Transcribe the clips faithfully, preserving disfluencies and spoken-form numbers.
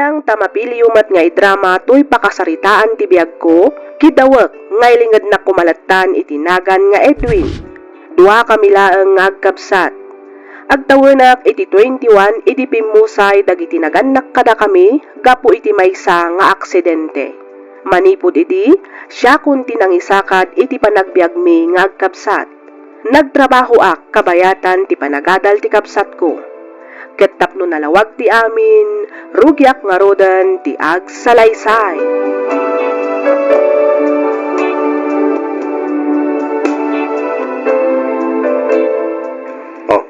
Ang ta mapiliyo met nga idrama toy pakasaritaan ti biagko, kidawek nga ilingednak koma lattan iti nagan nga Edwin. Dua kami laeng nga agkabsat. Agtawenak iti twenty-one idi pimmusay dagiti nagannak kadakami gapu iti maysa nga aksidente. Manipud idi, siakon ti nangisakad iti panagbiagmi nga agkabsat. Nagtrabahoak kabayatan ti panagadal ti kabsatko. Ket tapno nalawag ti amin, rugiak ngaruden ti agsalaysay. Oh,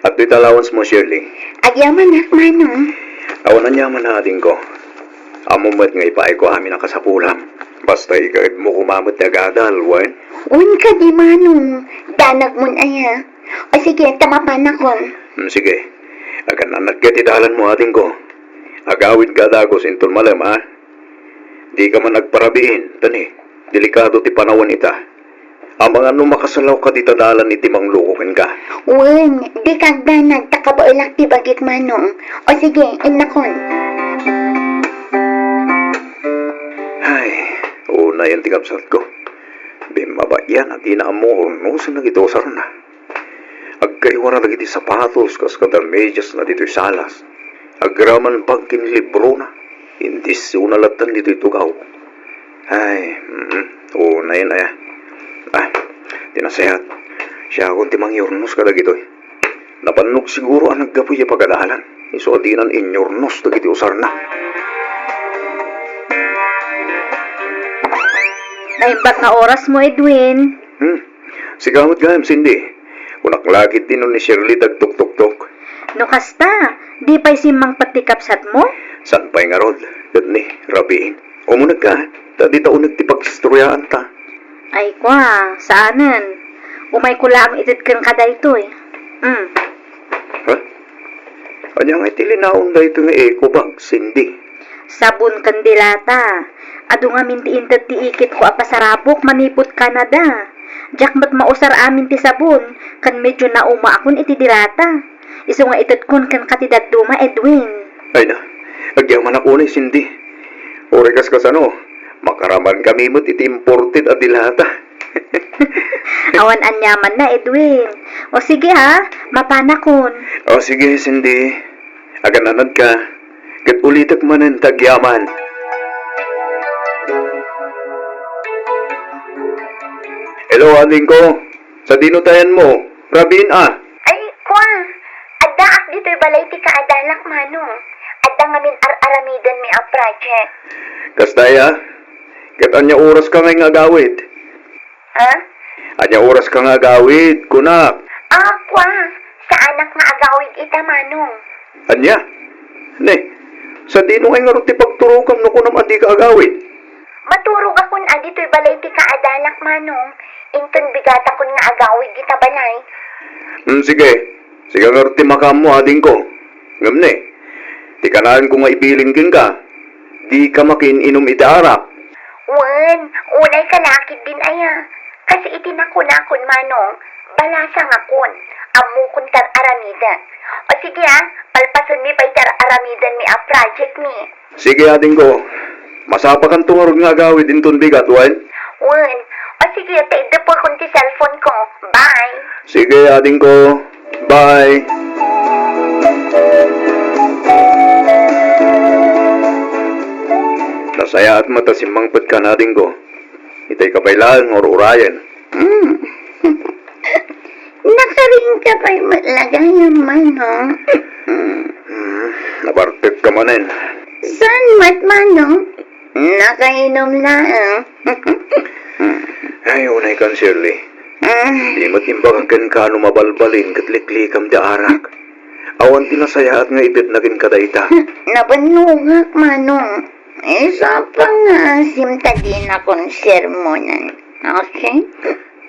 adtoy ta allowance mo, Shirley. Agyamanak, Manong. Awan aniaman, adingko. Ammom met nga ipaayko amin a kasapulam. Basta ikaedmo koma met ti agadal, wen? Wen kadi, Manong. Danagmon aya. O sige, ta mapanakon. Hmm, sige. Agan-anadka ti dalanmo, adingko. Agawidka a dagus inton malem, a? Dika man agparabiin, ta ni, delikado ti panawen ita. Amangan no makasalawka dita dalan iti mangluko kenka. Wen, dika agdanag ta kabaelak ti bagik, Manong. O sige, innakon. Ay, unayen ti kabsatko. Bimmaba yan a dina ammo urnosen dagiti usarna. Agkaiwara dagiti sapatos kas kadamediasna ditoy salas. Agraman pagkin librona. Indisuna lattan ditoy tugaw. Ay, mm, unayen aya. Ah, ti nasayaat. Siakon ti mangiurnos kadagitoy. Nabannog siguro a naggapuy a pagadalan. Isu a dinan inyurnos dagiti usarna. Naimbag nga orasmo, Edwin. Hmm. Sika met gayam, Cindy. Kunak la ketdi no ni Shirley ti agtuktuktok. No kasta, di pay simmangpet ti kabsatmo? Saan pay ngarud? Ket ni, rabiin. Umunegka, ta dita uneg ti pagistoryaanta. Ay, kua, saanen. Umayko laeng ited kenka daytoy. Mm. Ha? Ania ngay ti linaon daytoy nga eco bag, Cindy? Sabon ken dilata. Adu ngamin ti inted ti ikitko a pasarabok manipud Canada. Diak met mausar amin ti sabon, ken medyo naumaakon iti dilata. Isu nga itedkon kenka ti dadduma, Edwin. Ay na, agyamanak unay, Cindy. Uray kas kasano, makaraman kami met iti imported a dilata. Awan aniamanna, Edwin. O sige ha, mapanakon. O sige, Cindy. Agan-anadka. Ket ulitek manen ta agyaman. Hello, adingko. Sadino ti ayanmo? Rabiin a. Ay, kua. Addaak ditoy balay ti kaadalak, Manong. Adda ngamin ar-aramidenmi a project. Kasta aya? Ket ania oraska ngay nga agawid? Ha? Ania oraska nga agawid, kunak? Ah, kua. Saanak nga agawid ita, Manong. Ania? Ne, sadino ngay ngarud ti pagturogam no kunam a dika agawid? Maturogakon a ditoy balay ti kaadalak, Manong. Inton bigatakon nga agawid dita balay. Hmm, sige. Sika ngarud ti makaammo, adingko. Ngem ne, ti kanaenko nga ibilin kenka, dika makiin-inum iti arak. Wen, unayka la ketdin aya. Kas iti nakunakon, Manong, balasangakon, ammokon ti ar-aramidek. O sige a, palpasenmi pay ti ar-aramidenmi a projectmi. Sige, adingko. Masapakanto ngarud nga agawid inton bigat, wen? Wen. O sige, ta iddepekon ti cellphone ko. Bye. Sige, adingko. Bye. Nasayaat met a simmangpetka, adingko. Itay ka pay laeng nga ur-urayen. Mm. Nakarinka pay met la gayam, Manong. Hmm, nabartekka manen. Saan met, Manong? Nakainom laeng. Ay, unaykan, Shirley. Mm. Di met imbagak kenka no mabalbalin ket liklikam ti arak. Awan ti nasayaat nga itedna kenka dayta. Nabannogak, Manong. Isapa nga asim ta dinakon sermonan. Okay?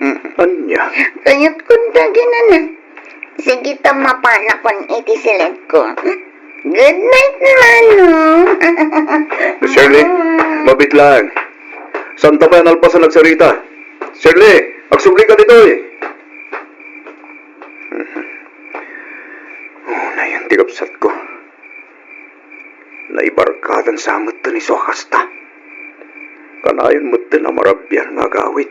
Mm. Ania? Kayatkon ta ginana. Sige ta mapanakon iti siledko. Good night, Manong. Shirley, mabitlaan. Saan ta pay a nalpasan agsarita? Shirley, agsublika ditoy. Oh, nayan ti kabsatko. Naibarka Sa metten isu a kasta. Kanayon metten a marabian nga agawid,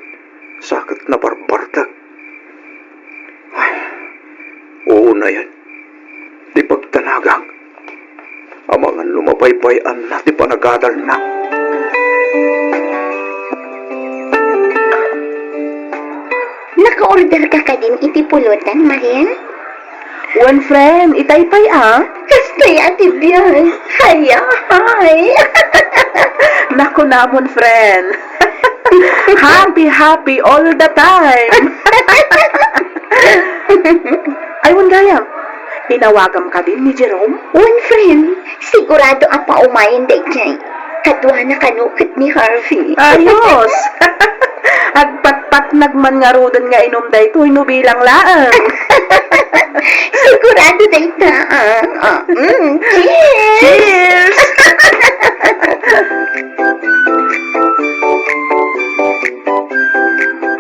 sa ket nabarbartek. Ay, unayen ti pagdanagak. Amangan no mabaybay-anna ti panagadalna. Naka-order ka kadin iti pulutan, Maria? Wen, friend, itay pay a? Kastoy a ti biag. Hayahay. Nakunamon, friend. Happy, happy all the time. Ay, wen gayam, tinawagam kadin ni Jerome? Wen, friend, sigurado a paumayen daydiay. Kaduana kano ket ni Harvey. Ayos! Agpatpatnag man ngaruden nga inum daytoy no bilang laeng. Sigurado dayta, ah. Ah, mm, cheers! Cheers!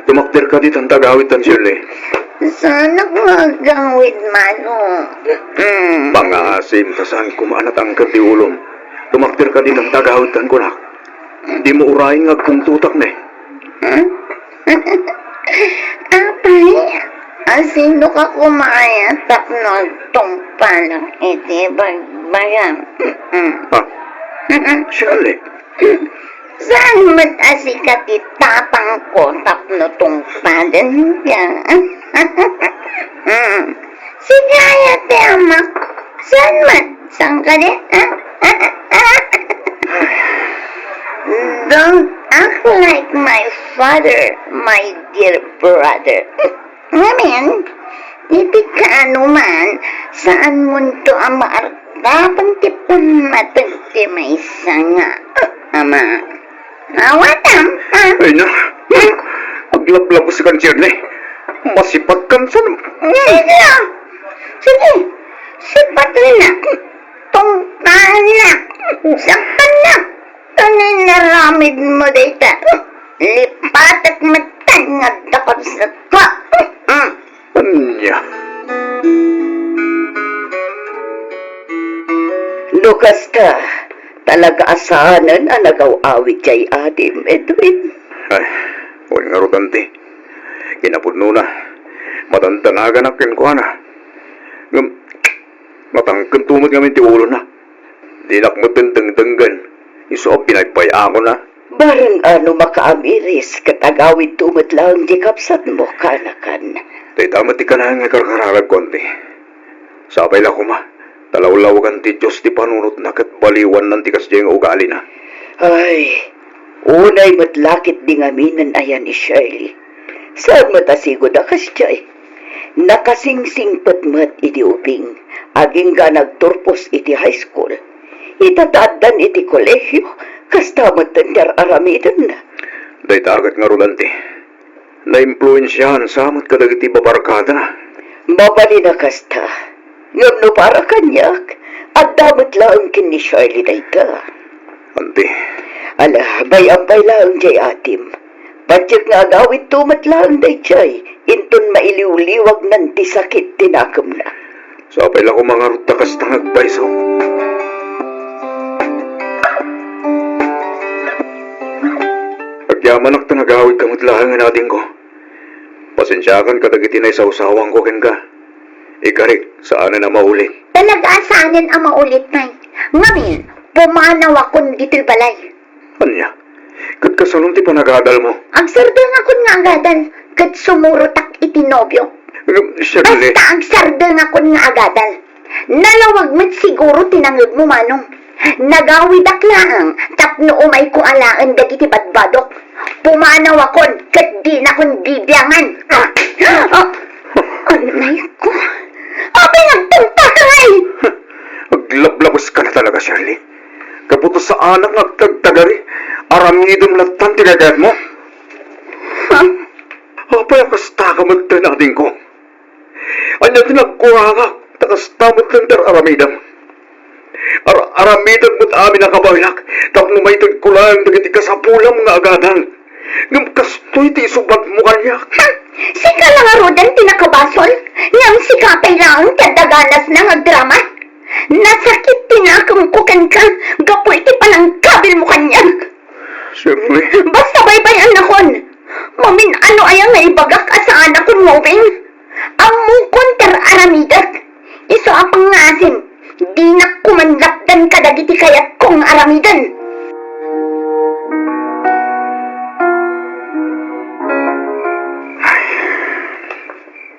Tumakder ka ditan tagawid tan Shirley. Saan nga agawid, Manong? Mm. Pangaasim ta saan koma a natangken ti ulom. Tumakder ka ditan tagawid tan kunak. Dimo urayen nga agkuntotak ne. Hmm? Apay, asino ka koma aya tapno agtungpalak iti bagbagam? Mm. Ah. Shirley. Saan met a sika ti tapangko tapno tungpalenka? Mm. Sika aya ti amak. Saan met? Saan kadi? Don't act like my father, my dear brother. Ngamin, iti kaano man, saan monto a maartapan ti pammateg ti maysa nga ama. Awatam, ha? Ay na, aglablabos kan Shirley. Masipagkan san. Sige, sige, sipatna. Tungpalennak. Saktannak. Ano inaramid mo dayta? Lipatek met nga dakabsat ko. Mm. Ania? No kasta, talaga a saanen a nagaw-awid jay adim, Edwin. Ay, wen ngarud, anti. Kinapudnona, madandanaganak kenkuana. Ngem, natangkento met ngamin ti ulona. Dinak met dengdenggen. Isu a binaybay-akonna. Bareng a no makaamiris ket agawidto met laeng ti kabsatmo, kaanakan. Dayta met ti kanayon nga ikarkararagko, anti. Sapay la koma, ta lawlawagan ti Dios ti panunotna ket baliwanna ti kasdiay nga ugalina. Ay, unay met la ketdi ngaminen aya ni Shirley. Saan met a sigud a kasdiay. Nakasingsingpet met iti ubing, agingga nagturpos iti high school. Ita ta addan iti kolehio, kasta met ti ar-aramidenna. Dayta ket ngarud, anti. Naimpluensiaan sa met kadagiti babarkadana. Mabalin a kasta. Ngem no para kaniak, adda met laeng ken ni Shirley dayta. Anti. Ala, bay-am pay laeng jay adim. Patiek nga agawidto met laeng dayjay, inton mailiwliwagnan ti sakit ti nakemna. Sapay la koma ngarud ta kasta nga agpayso. Agyamanak ta nagawidka met laengen, adingko. Pasensiakan kadagiti naisawsawanko kenka. Ikarik, saanen a maulit. Talaga a saanen a maulit, tay. Ngamin, pumanawakon ditoy balay. Ania? Ket kasano ti panagadalmo? Agsardengakon nga agadal, ket sumurotak iti nobio. Em, Shirley. Basta agsardengakon nga agadal. Nalawag met siguro ti nangegmo, Manong. Nagawidak laeng tapno umayko alaen dagiti badbadok. Pumanawakon ket dinakon bibiangan. Ah! Ah! Anay ko. Apay, nagtungpakay! Aglablaboskana talaga, Shirley. Gapu ta saanak nga agtagtagari, aramidem lattan ti gagayatmo. Ha? Apay a kastaka met, adingko? Ania ti nagkurangak ta kasta met ti ar-aramidem? Ar-, aramidek met amin a kabaelak tapno maitedko laeng dagiti kasapulam nga agadal. Ngem kastoy ti isubatmo kaniak. Ha? Sika la ngaruden ti nakabasol, ngem sika pay laeng ti adda ganasna nga agdrama. Nasakit ti nakemko kenka gapu Iti panangkabilmo kaniak. Shirley. Basta baybay-annakon. Mamin-ano aya nga ibagak a saanakon nga ubing? Ammokon ti ar-aramidek. Isu a pangngaasim, dinak koma lapdan kadagiti kayatko nga aramiden.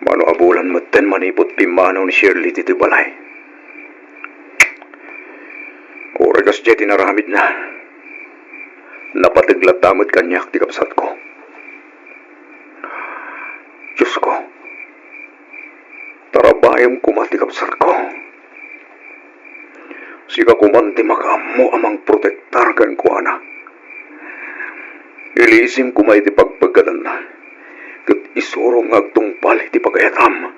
Mano a bulan metten manipud pimmanaw ni Shirley ditoy balay. Uray kasdiay ti inaramidna, napateg latta met kaniak ti kabsatko. Diosko, tarabayem koma ti kabsatko. Sika koman ti makaammo a mangprotektar kenkuana. Ilisim koma iti pagpaggadanna, ket isurong nga agtungpal iti pagayatam.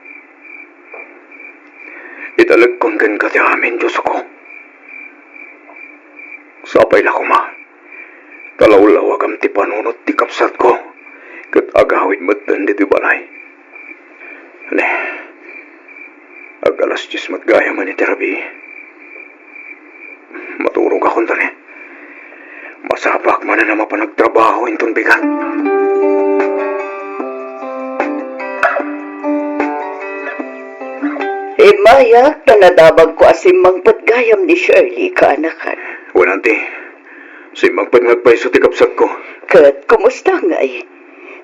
Italekon kenka ti amin, Diosko. Sapay la koma, kalawlawagam ti panunot ti kabsatko, ket agawid metten ditoy balay. Ne, ag-alas dies met gayam iti rabii. Maturogakon ta ne. Masapak manen a mapan agtrabaho inton bigat. Immayak ta nadamagko a simmangpet gayam ni Shirley, kaanakan. Wen, Auntie, simmangpet nga agpayso ti kabsatko. Ket kumusta ngay?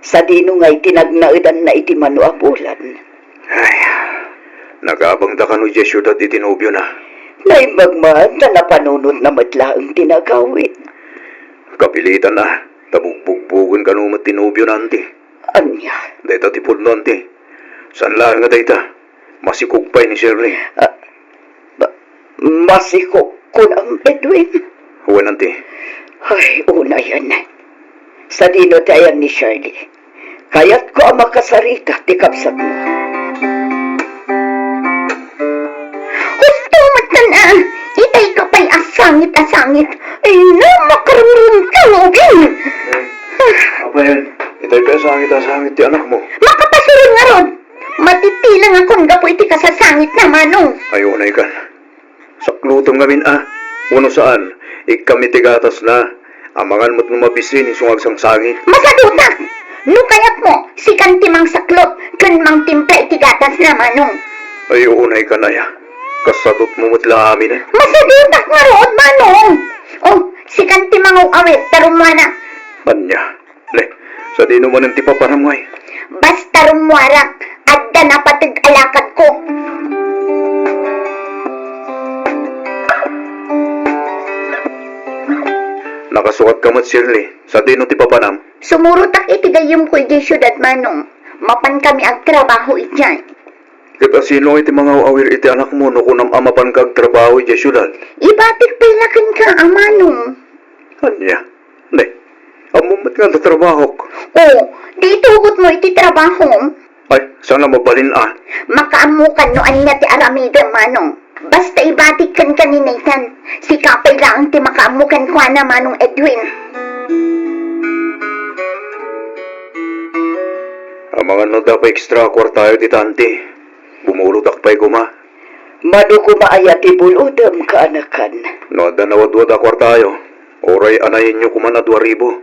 Sadino ngay ti nagnaedanna iti mano a bulan? Ay, nagabangda kano idiay siudad iti nobiona. Naimbag man ta napanunotna met laeng ti nagawid. Kapilitan a, ta bugbugbugen kano met ti nobiona, Auntie. Ania? Dayta ti pudno, Auntie. Saan laeng a dayta, masikog pay ni Shirley. Ah, ma-, masikog kunam, Edwin? Wen, Auntie. Ay, unayen. Sadino ti ayan ni Shirley? Kayatko a makasarita ti kabsatmo. Husto met tan a, itay ka pay a sangit a sangit. Ay, na, makarumrumta nga ubing. Apay, itay pay a sangit a sangit ti anakmo? Makapasuron ngarud. Matitilengakon gapu iti kasasangitna, Manong. Ay, unay kan. Saklutem ngamin a, wenno saan, ikkam iti gatasna. Amangan met no mabisin isu nga agsangsangit. Masadutak! No kayatmo, sikan ti mangsaklot ken mangtimpla iti gatasna, Manong. Ay, unay kan aya. Kasadutmo met la amin, eh. Masadutak ngarud, Manong! O, sikan ti mangaw-awir, ta rummuara. Ania? Ne, sadino manen ti papanam ngay? Basta rummuarak, adda napateg a lakadko. Nakasukat ka met, Shirley. Sadino ti papanam? Sumurotak iti gayyemko idiay siudad, Manong. Mapankami agtrabaho idiay. Ket asino iti mangaw-awir iti anakmo no kunam a mapanka agtrabaho idiay siudad? Ibatik pay la kenka a, Manong. Ania? Ne, ammom met nga adda trabahok. O, di itugotmo iti trabahom? Ay, saan a mabalin a. Makaammokan no ania ti aramidem, Manong. Basta ibatik kenka ni Nathan. Sika pay laeng ti makaammo kenkuana, Manong Edwin. Amangan no adda pay extra a kuartayo dita, Auntie. Bumulodak pay koma. Mano koma aya ti bulodem, kaanakan? No adda nawadwad a kuartayo, uray anayenyo koman a dua ribu.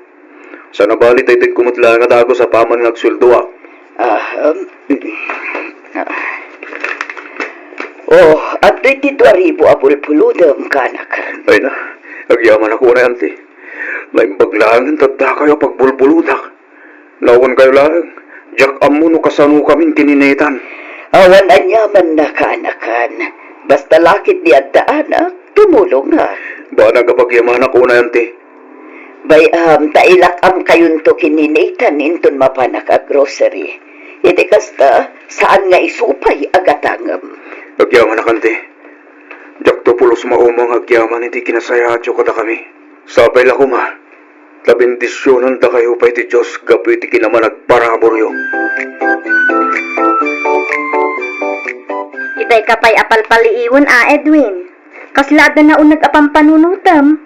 Saan a bali ta itedko met laeng a dagus apaman nga agsueldoak. Ah, um, ah. O, adtoy ti dua ribu a bulbulodem, kaanakan. Ay na, agyamanak unay, Auntie. Naimbag laengen ta addakayo a pagbulbulodak. Nawankayo laeng, diak ammo no kasanokamin ken ni Nathan. Awan aniamanna, kaanakan. Basta la ketdi adda anak, tumulongak. Banag a pagyamanak unay, Auntie. Bay-am ta ilak-amkayonto ken ni Nathan inton mapanak a grocery. Iti kasta, saan nga isu pay a gatangem. Agyamanak, Auntie. Diakto pulos mauma nga agyaman iti kinasayaatyo kadakami. Sapay la koma, ta bendisionandakayo pay ti Dios gapu iti kinamanagparaburyo. Itay ka pay a palpaliiwen a, Edwin. Kasla adda nauneg a pampanunotem.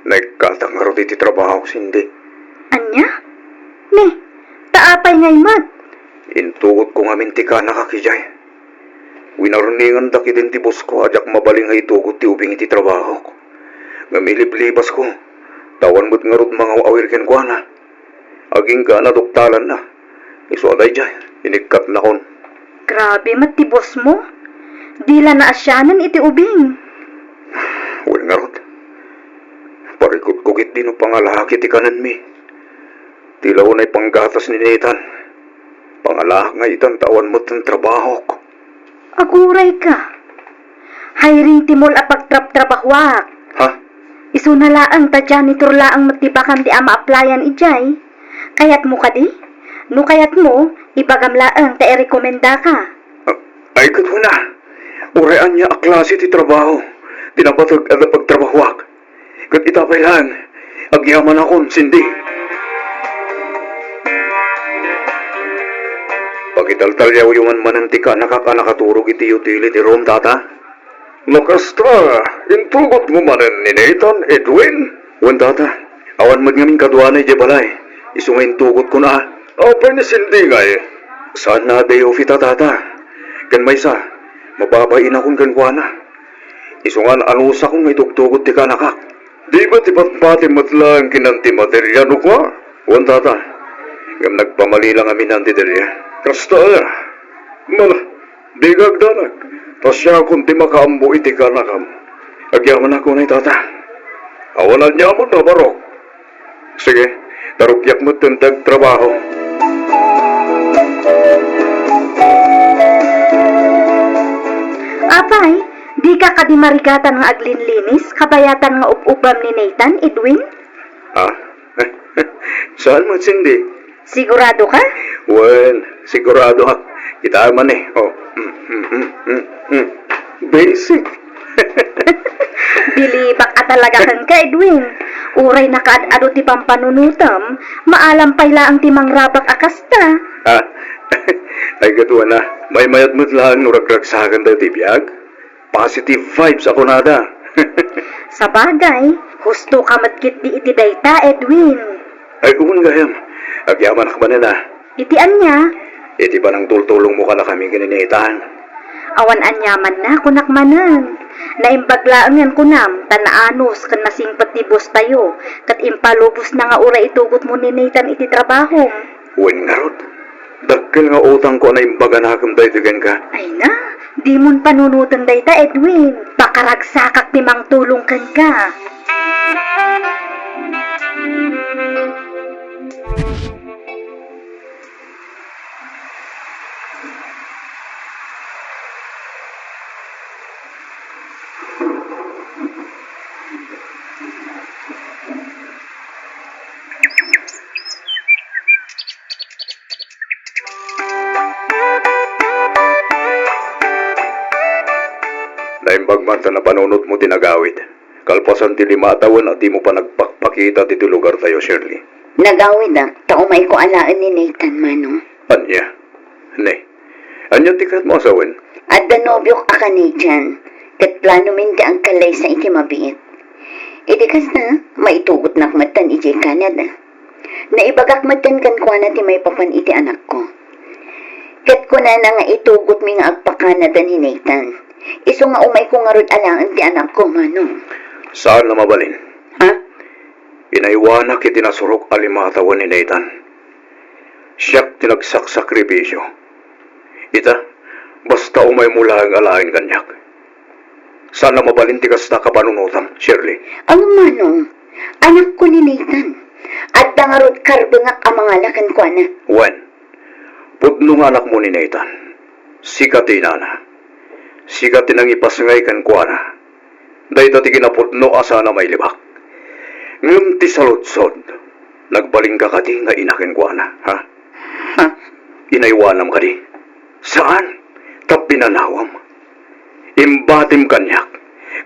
Naikkatak ngarud iti trabahok, Cindy. Ania? Ni, ta apay ngay met? Intugot ko ngamin ti kanakak idiay. Winarningandak idin ti bosko a diak mabalin nga itugot ti ubing iti trabahok. Ngem iliblibasko, ta awan met ngarud mangaw-awir kenkuana. Agingga a naduktalanna. Isu a daydiay, inikkatnakon. Grabe met ti bosmo. Dila naasianan iti ubing. Wen ngarud, parikutko ketdi no pangalahak iti kanenmi. Dila unay panggatas ni Nathan. Pangalahak nga itan ta awan met ti trabahok. Agurayka. Hiring ti mall a pagtrabtrabahuak. Ha? Isuna laeng ta janitor laeng met ti bakante a ma-applyan idiay. Kayatmo kadi? No kayatmo, ibagam laeng ta irekomendaka. Ah, ay, ket wen a. Uray ania a klase ti trabaho ti napateg a pagtrabahuak. Ket ita pay laeng, agyamanakon, Cindy. Pakitaltaliawyo man manen ti kaanakak a nakaturog iti utility room, Tata. No kasta, intugotmo manen ni Nathan, Edwin? Wen, Tata. Awan met ngamin kaduana idiay balay. Isu nga intugotkon a. Apay ni Cindy ngay? Saanna a day off ita, Tata. Ken maysa, mababainakon kenkuana. Isu nga an-anusakon nga itugtugot ti kaanakak. Di ba ti patpatim met laeng ken antimateria no kua? Wen, Tata. Ngem nagpamali la ngamin antimateria. Kasta aya. Mala, dika agdanag. Ta siakon ti makaammo iti kaanakam. Agyamanak unay, Tata. Awan aniaman a barok. Sige, ta rugiak metten ti agtrabaho. Apay, dika kadi marigatan nga aglinlinis, kabayatan nga ub-ubam ni Nathan, Edwin? Ah? Saan met, Cindy? Sigurado ka? Wen, sigurado ak. Kita man eh. Oh. Mm, mm, mm, mm, mm. Basic. Bilibak a talaga kenka, Edwin. Uray nakaad-ado ti pampanunotem, maalam pay laeng ti mangrabak a kasta. Ah, ay, ket wen a, maymayat met laeng no ragragsakantayo ti biag. Positive vibes a kunada. Sabagay, husto ka met ketdi iti dayta, Edwin. Ay, wen gayam. Agyamanak manen a. Iti ania? Iti panangtultulongmo kadakami ken ni Nathan. Awan aniamanna, kunak manen. Naimbag laeng nga kunam, ta naanus ken nasingpet ti boss tayo, ket impalubosna nga uray itugotmo ni Nathan iti trabahom. Wen ngarud, dakkel nga utangko a naimbaganakem daytoy kenka. Ay na, dimon panunoten dayta, Edwin. Pakaragsakak ti mangtulong kenka. Naimbag man ta napanunotmo ti nagawid. Kalpasan ti lima a tawen a dimo pa nagpakpakita ditoy lugartayo, Shirley. Nagawidak, ta umayko alaen ni Nathan, Manong. Ania? Ne, ania ti kayatmo a sawen? Adda nobiok a Canadian, ket planomin ti agkallaysa iti mabiit. Iti kasta, maitugotnak metten idiay Canada. Naibagak metten kenkuana ti maipapan iti anakko. Ket kunana nga itugotmi nga agpa-Canada ni Nathan. Isu nga umayko ngarud alaen ti anakko, Manong. Saan a mabalin. Ha? Inaywanak iti nasurok a lima a tawen ni Nathan. Siak ti nagsaksakripisio. Ita, basta umaymo laeng alaen kaniak. Saan a mabalin ti kasta a kapanunotam, Shirley. Aw, Manong, anakko ni Nathan. Adda ngarud karbengak a mangala kenkuana. Wen, pudno nga anakmo ni Nathan. Sika ti inana. Sika ti nangipasngay kenkuana. Dayta ti kinapudno a saan a mailibak. Ngem ti saludsod, nagbalinka kadi nga ina kenkuana, ha? Ha? Inaywanam kadi? Saan, ta pinanawam. Imbatim kaniak,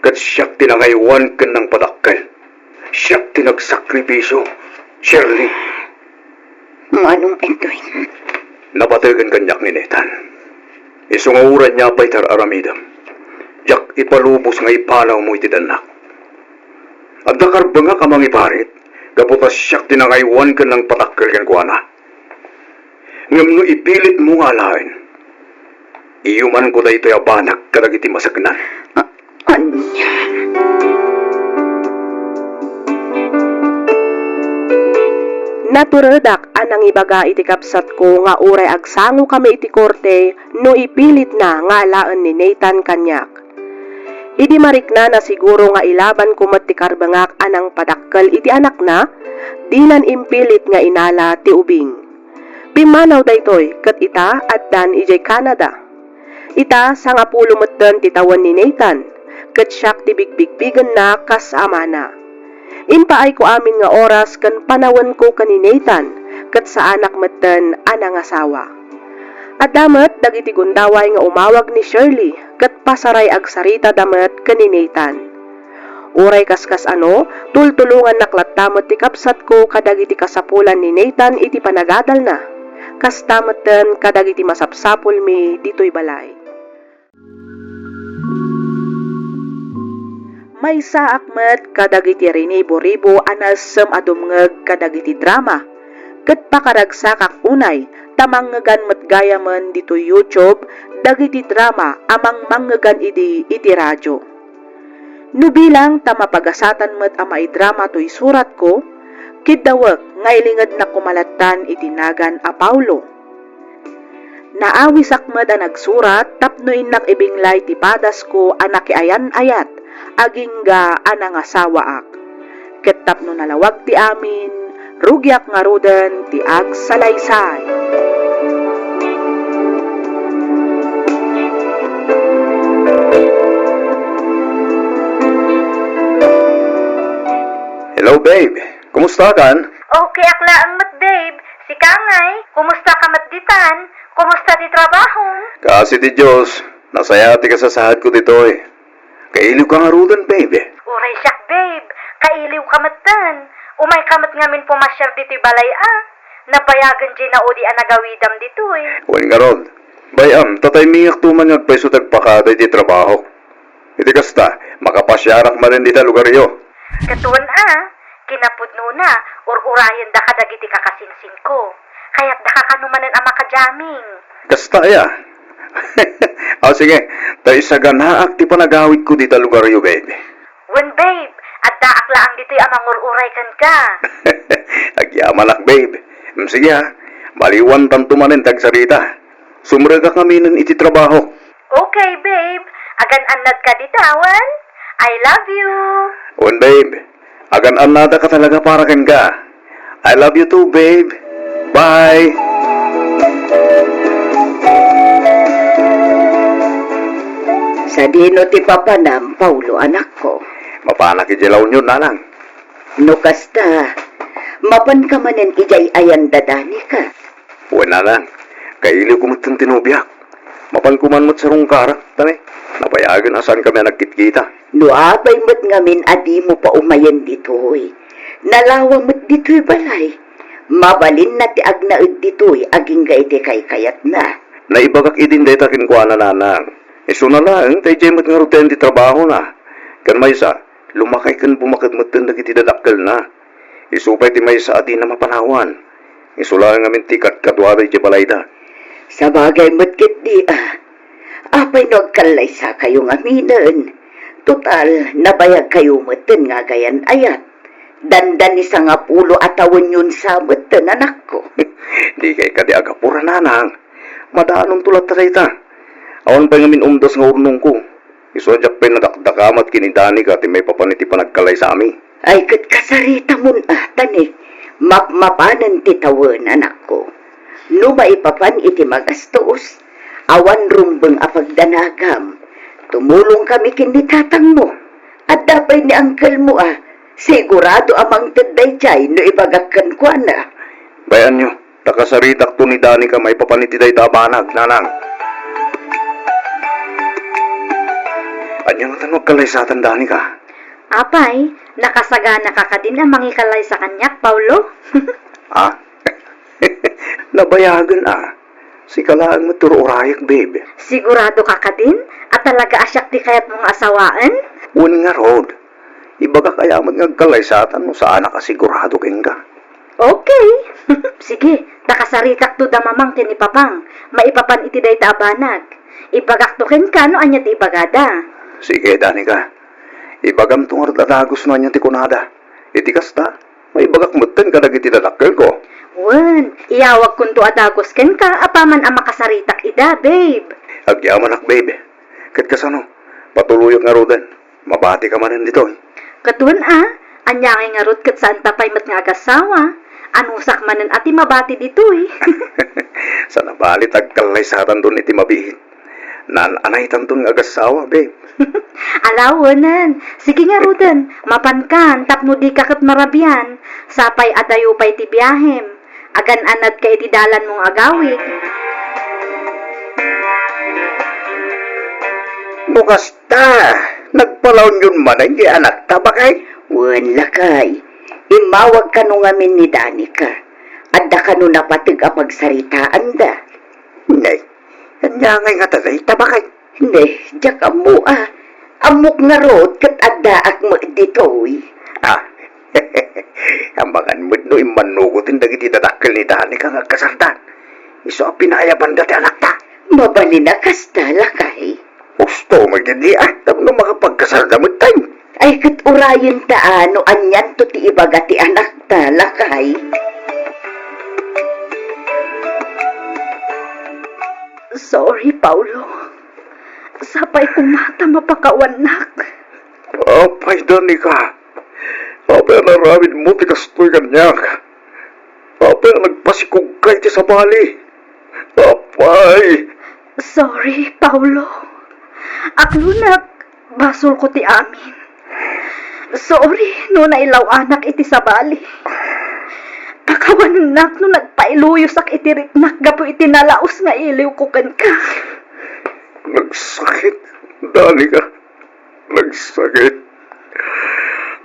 ket siak ti nangaywan ken nangpadakkel. Siak ti nagsakripisio, Shirley. Manong Edwin. Napategen kaniak ni Nathan. Isu nga uray ania pay ti ar-aramidem, diak ipalubos nga ipanawmo iti dannak. Adda karbengak a mangiparit gapu ta siak ti nangaywan ken nangpadakkel kenkuana. Ngem no ipilitmo nga alaen, Iyumanko daytoy a banag kadagiti masaknan. A-, ania? Naturedak a nangibaga iti kabsatko nga uray agsangokami iti korte no ipilitna nga alaen ni Nathan kaniak. Idi mariknana siguro nga ilabanko met ti karbengak a nangpadakkel iti anakna, dinan impilit nga inala ti ubing. Pimmanaw daytoy ket ita addan idiay Canada. Ita, sangapulo metten ti tawen ni Nathan, ket siak ti bigbigbigenna kas amana. Impaayko amin nga oras ken panawenko ken ni Nathan, ket saanak metten a nangasawa. Adda met dagiti gundaway nga umawag ni Shirley ket pasaray agsaritada met ken ni Nathan. Uray kaskas-ano, tultulongannak latta met ti kabsatko kadagiti kasapulan ni Nathan iti panagadalna. Kasta metten kadagiti masapsapulmi ditoy balay. Maysaak met kadagiti rinibo-ribo a naessem a dumngeg kadagiti drama, ket pakaragsakak unay ta mangngegan met gayamen ditoy YouTube dagiti drama a mangmangngeg idi iti radio. No bilang ta mapagasatan met a maidrama toy suratko, kiddawek nga ilingednak koma lattan iti nagan a Paulo. Naawisak met a nagsurat tapno innak ibinglay ti padasko a nakiayan-ayat agingga a nangasawaak. Ket tapno nalawag ti amin, rugiak ngaruden ti agsalaysay. Hello, babe. Kumusta kan? Okay ak laeng met, babe. Sika ngay, kumusta ka met ditan? Kumusta ti trabaho? Kaasi ti Dios, nasaya ti kasasaadko ditoy. Kailiw ka ngaruden, babe. Uray siak, babe. Kailiw ka metten. Umay ka met ngamin pumasiar ditoy balay a. Nabayagen diay naudi a nagawidam ditoy. Wen ngarud, bay-am ta taymingakto man nga agpayso ti agpakada iti trabaho. Iti kasta, makapasiarak manen dita lugaryo. Ket wen a, kinapudnona, ur-urayenda kadagiti kakasinsinko. Kayatda kakano manen a makajaming. Kasta aya? Aw, sige, ta isaganaak ti panagawidko dita lugaryo, babe. Wen, babe, addaak laeng ditoy a mangur-uray kenka. Agyamanak, babe. Mm, sige, ha. Maliwantanto manen ti agsarita. Sumrekak ngaminen iti trabaho. Okay, babe. Agan-annadka dita, wen? I love you. Wen, babe. Agan-annadaka talaga para kenka. I love you too, babe. Bye. Sadino ti papanam, Paulo, anakko? Mapanak idiay La Union, nanang. No kasta, mapanka manen idiay ayan da Danica. Wen, nanang, kailiwko metten ti nobiak. Mapanko man met sarungkarak, ta ne, nabayagen a saankami a nagkitkita. No apay met ngamin a dimo pa umayen ditoy, nalawa met ditoy balay. Mabalinna ti agnaed ditoy agingga iti kaykayatna. Naibagak idin dayta kenkuana, nanang. Isuna laeng ta idiay met ngaruden ti trabahona. Ken maysa, lumakay ken bumaked metten dagiti dadakkelna. Isu pay ti maysa a dina mapanawan. Isu laeng ngamin ti kadkaduada idiay balayda. Sabagay met ketdi a. Apay no agkallaysakayo ngaminen? Total, nabayagkayo metten nga agayan-ayat. Dandani sangapulo a tawenyon sa metten, anakko. Dikay kadi agapura, nanang. Madaanonto latta dayta. Awan pay ngamin umdas nga urnongko. Isu a diak pay nadakdakamat ken ni Danica ti maipapan iti panagkallaysami. Ay, ket kasaritamon a, ta ne, mapmapanen ti tawen, anakko. No maipapan iti magastos, awan rumbeng a pagdanagam. Tumulongkami ken ni tatangmo. Adda pay ni angkelmo a, sigurado a mangted daydiay no ibagak kenkuana. Bay-anyo, ta kasaritakto ni Danica maipapan iti dayta a banag, nanang. Ania ngata no agkallaysatan, Danica? Apay, nakasaganaka kadin a mangikallaysa kaniak, Paulo? Ha? Nabayagen a. Sika laeng met ti ur-urayak, babe. Sigurado ka kadin a talaga a siak ti kayatmo nga asawaen? Wen ngarud. Ibagak aya met nga agkallaysatan no saanak a sigurado kenka. Okay. Sige, ta kasaritakto da mamang ken ni papang maipapan iti dayta a banag. Ibagakto kenka no ania ti ibagada. Sige, Danica. Ibagamto ngarud a dagus no ania ti kunada. Iti kasta, maibagak metten kadagiti dadakkelko. Wen, iyawagkonto a dagus kenka apaman a makasaritak ida, babe. Agyamanak, babe. Ket kasano? Patuloyak ngaruden. Mabatika manen ditoy. Ket wen a, ania ngay ngarud ket saanta pay met nga agassawa? Anusak manen a ti mabati ditoy. Saan a bali ta agkallaysatanton iti mabiit. Naan-anaytanton nga agassawa, babe. Ala, wenen. Sige ngaruden, mapankan tapno dika ket marabian. Sapay adayo pay ti biahem. Agan-anadka iti dalanmo nga agawid. No kasta, nagpalaonyon manen ti anakta, baket? Wen, lakay. Immawag kano ngamin ni Danica. Adda kano napateg a pagsaritaanda. Nay, ania ngay ngata dayta, baket? Ne, diak ammo a. Ammok ngarud ket addaak met ditoy. Ah, amangan met no immannugoten dagiti dadakkel ni Danica nga agkasarda. Isu a pinaayabanda ti anakta. Mabalin a kasta, lakay. Husto met ketdi a, tapno makapagkasarda metten. Ay, ket urayenta a no anianto ti ibaga ti anakta, lakay. Sorry, Paulo. Sapay koma ta mapakawannak. Apay, Danica? Apay a naaramidmo ti kastoy kaniak? Apay a nagpasikogka iti sabali? Apay! Sorry, Paulo. Aklonak, basolko ti amin. Sorry no nailaw-anak iti sabali. Pakawanennak no nagpailuyosak iti riknak gapu iti nalaus nga iliwko kenka. Nagsakit, Danica. Nagsakit.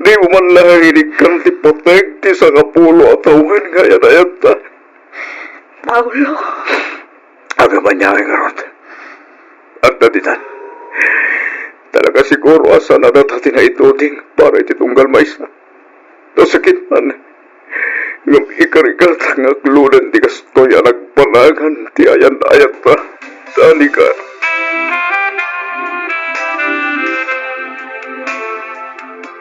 Dimo man laeng inikkan ti pateg ti sangapulo a tawen nga ayat-ayatta. Paulo. Agamaniay ngarud. Adda ditan. Talaga siguro a saan a data ti naituding para iti tunggal maysa. Nasakit man. Ngem ikarigat nga aklodan ti kastoy a nagpanagan ti ayan-ayatta. Danica.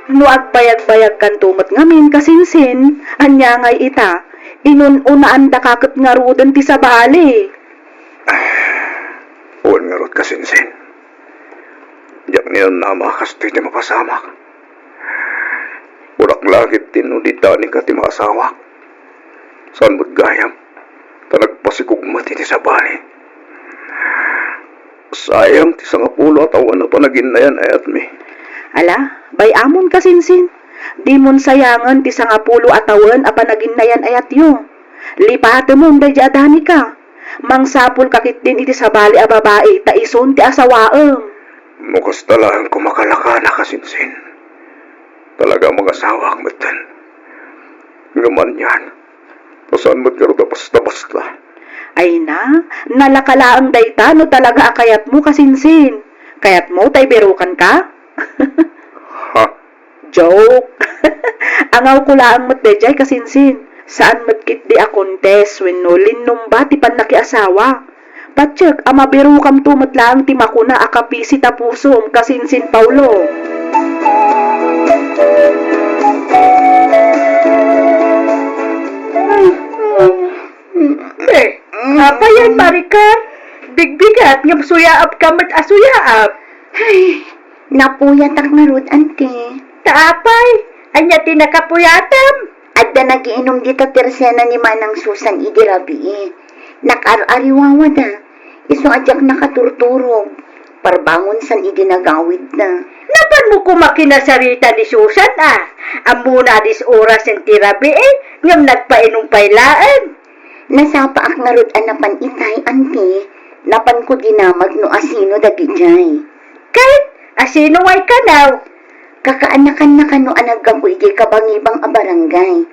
No agbayagbayagkanto met ngamin, kasinsin, ania ngay ita? Inun-unaandaka ket ngaruden ti sabali. Wen ngarud, kasinsin. Diak ninannama a kastoy ti mapasamak. Unak la ketdi no di Danica ti maasawak. Saan met gayam, ta nagpasikog met iti sabali. Sayang ti sangapulo a tawen a panaginnayan-ayatmi. Ala, bay-amon, kasinsin. Dimon sayangen ti sangapulo a tawen a panaginnayan-ayatyo. Lipatemon daydiay a Danica. Mangsapulka ketdin iti sabali a babai ta isun ti asawaem. No kasta laeng koma kalakana, kasinsin. Talaga a mangasawaak metten. Ngem anian, ta saan met ngarud a basta-basta. Ay na, nalaka laeng dayta no talaga a kayatmo, kasinsin. Kayatmo ta ibirukanka? Ha? Joke. Angawko laeng met daydiay, kasinsin. Saan met ketdi a contest wenno linnumba ti pannakiasawa. Patiek a mabirukamto met laeng ti makuna a kapisi ta pusom, kasinsin Paulo. Eh, apay yan, Maricar? Bigbigat ngem suyaapka met a suyaap. Ay, napuyatak ngarud, anti. Ta apay, ania ti nakapuyatam? Adda nagiinum dita tersena ni Manang Susan idi rabii. Nakaar-ariwawada. Isu a diak nakaturturog. Parbangon san idi nagawidda. Napanmo koma kinasarita ni Susan a? Ammona a dis-orasen ti rabii, ngem nagpainum pay laeng. Nasapaak ngarud a napan itay, anti. Napanko dinamag no asino dagidiay. Ket asino ngay kano? Kakaanakanna kano a naggapu idiay kabangibang a barangay.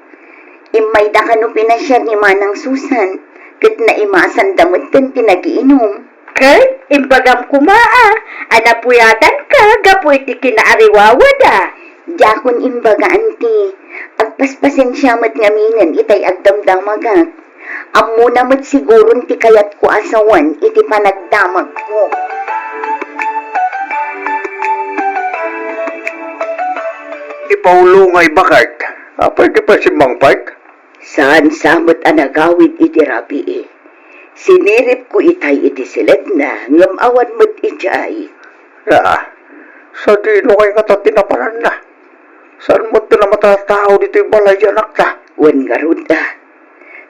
Immayda kano pinasiar ni Manang Susan, ket naimasanda metten ti nagiinum. Ket imbagam koma a, a napuyatanka gapu iti kinaariwawada. Diakon imbaga, anti. Agpaspasensia met ngaminen itay agdamdamagak. Ammona met siguron ti kayatko a sawen iti panagdamagko. Paulo nga ibakek. Apay ti pay simmangpek? Saan sa met a nagawid iti rabii. Siniripko itay iti siledna, ngem awan met idiay. Ah, sadino kay ngata ti napananna? Saan met ti namatataud iti balay ti anakta? Wen ngarud, a.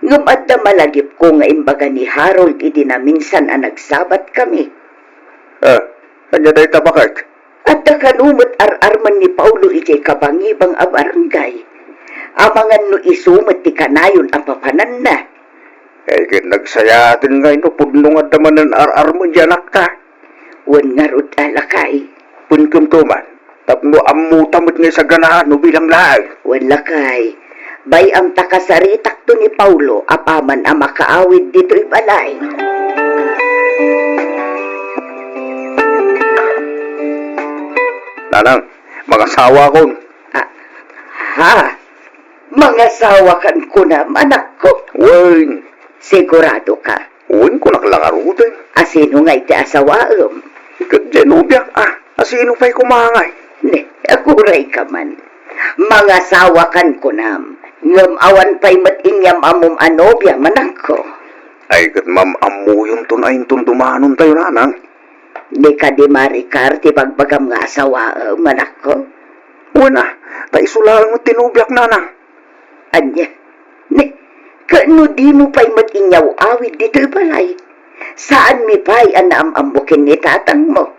Ngem adda malagipko nga imbaga ni Harold idi naminsan a nagsabatkami. Eh, ania dayta bakek? Adda kano met ar-armen ni Paulo idiay kabangibang a barangay. Amangan no isu met ti kanayon a papananna. Eh, ket nagsayaaten ngay no pudno nga adda manen ar-armen ti anakta. Wen ngarud a, lakay. Wen, kumtoman, tapno ammota met nga isaganaan no bilang laeng. Wen, lakay. Bay-am ta kasaritakto ni Paulo apaman a makaawid ditoy balay. Nanang, mangasawakon. Ah, ha? Mangasawakan kunam, anakko? Wen. Sigurado ka? Wen, kunak la ngaruden. A, sino ngay ti asawaem? Ket diay nobiak, a. A, sino pay koma ngay? Ne, aguray ka man. Mangasawakan kunam, ngem awan pay met inyam-ammom a nobia, manakko. Ay, ket mam-ammoyonton a inton dumanontayo, nanang. Di kadi Maricar ti bagbagam nga asawaem, manakko? Wen, a, ta isu laeng met ti nobiak, nanang. Ania? Ne, ket no dimo pay met inyaw-awid ditoy balay, saanmi pay a naam-ammo ken ni tatangmo.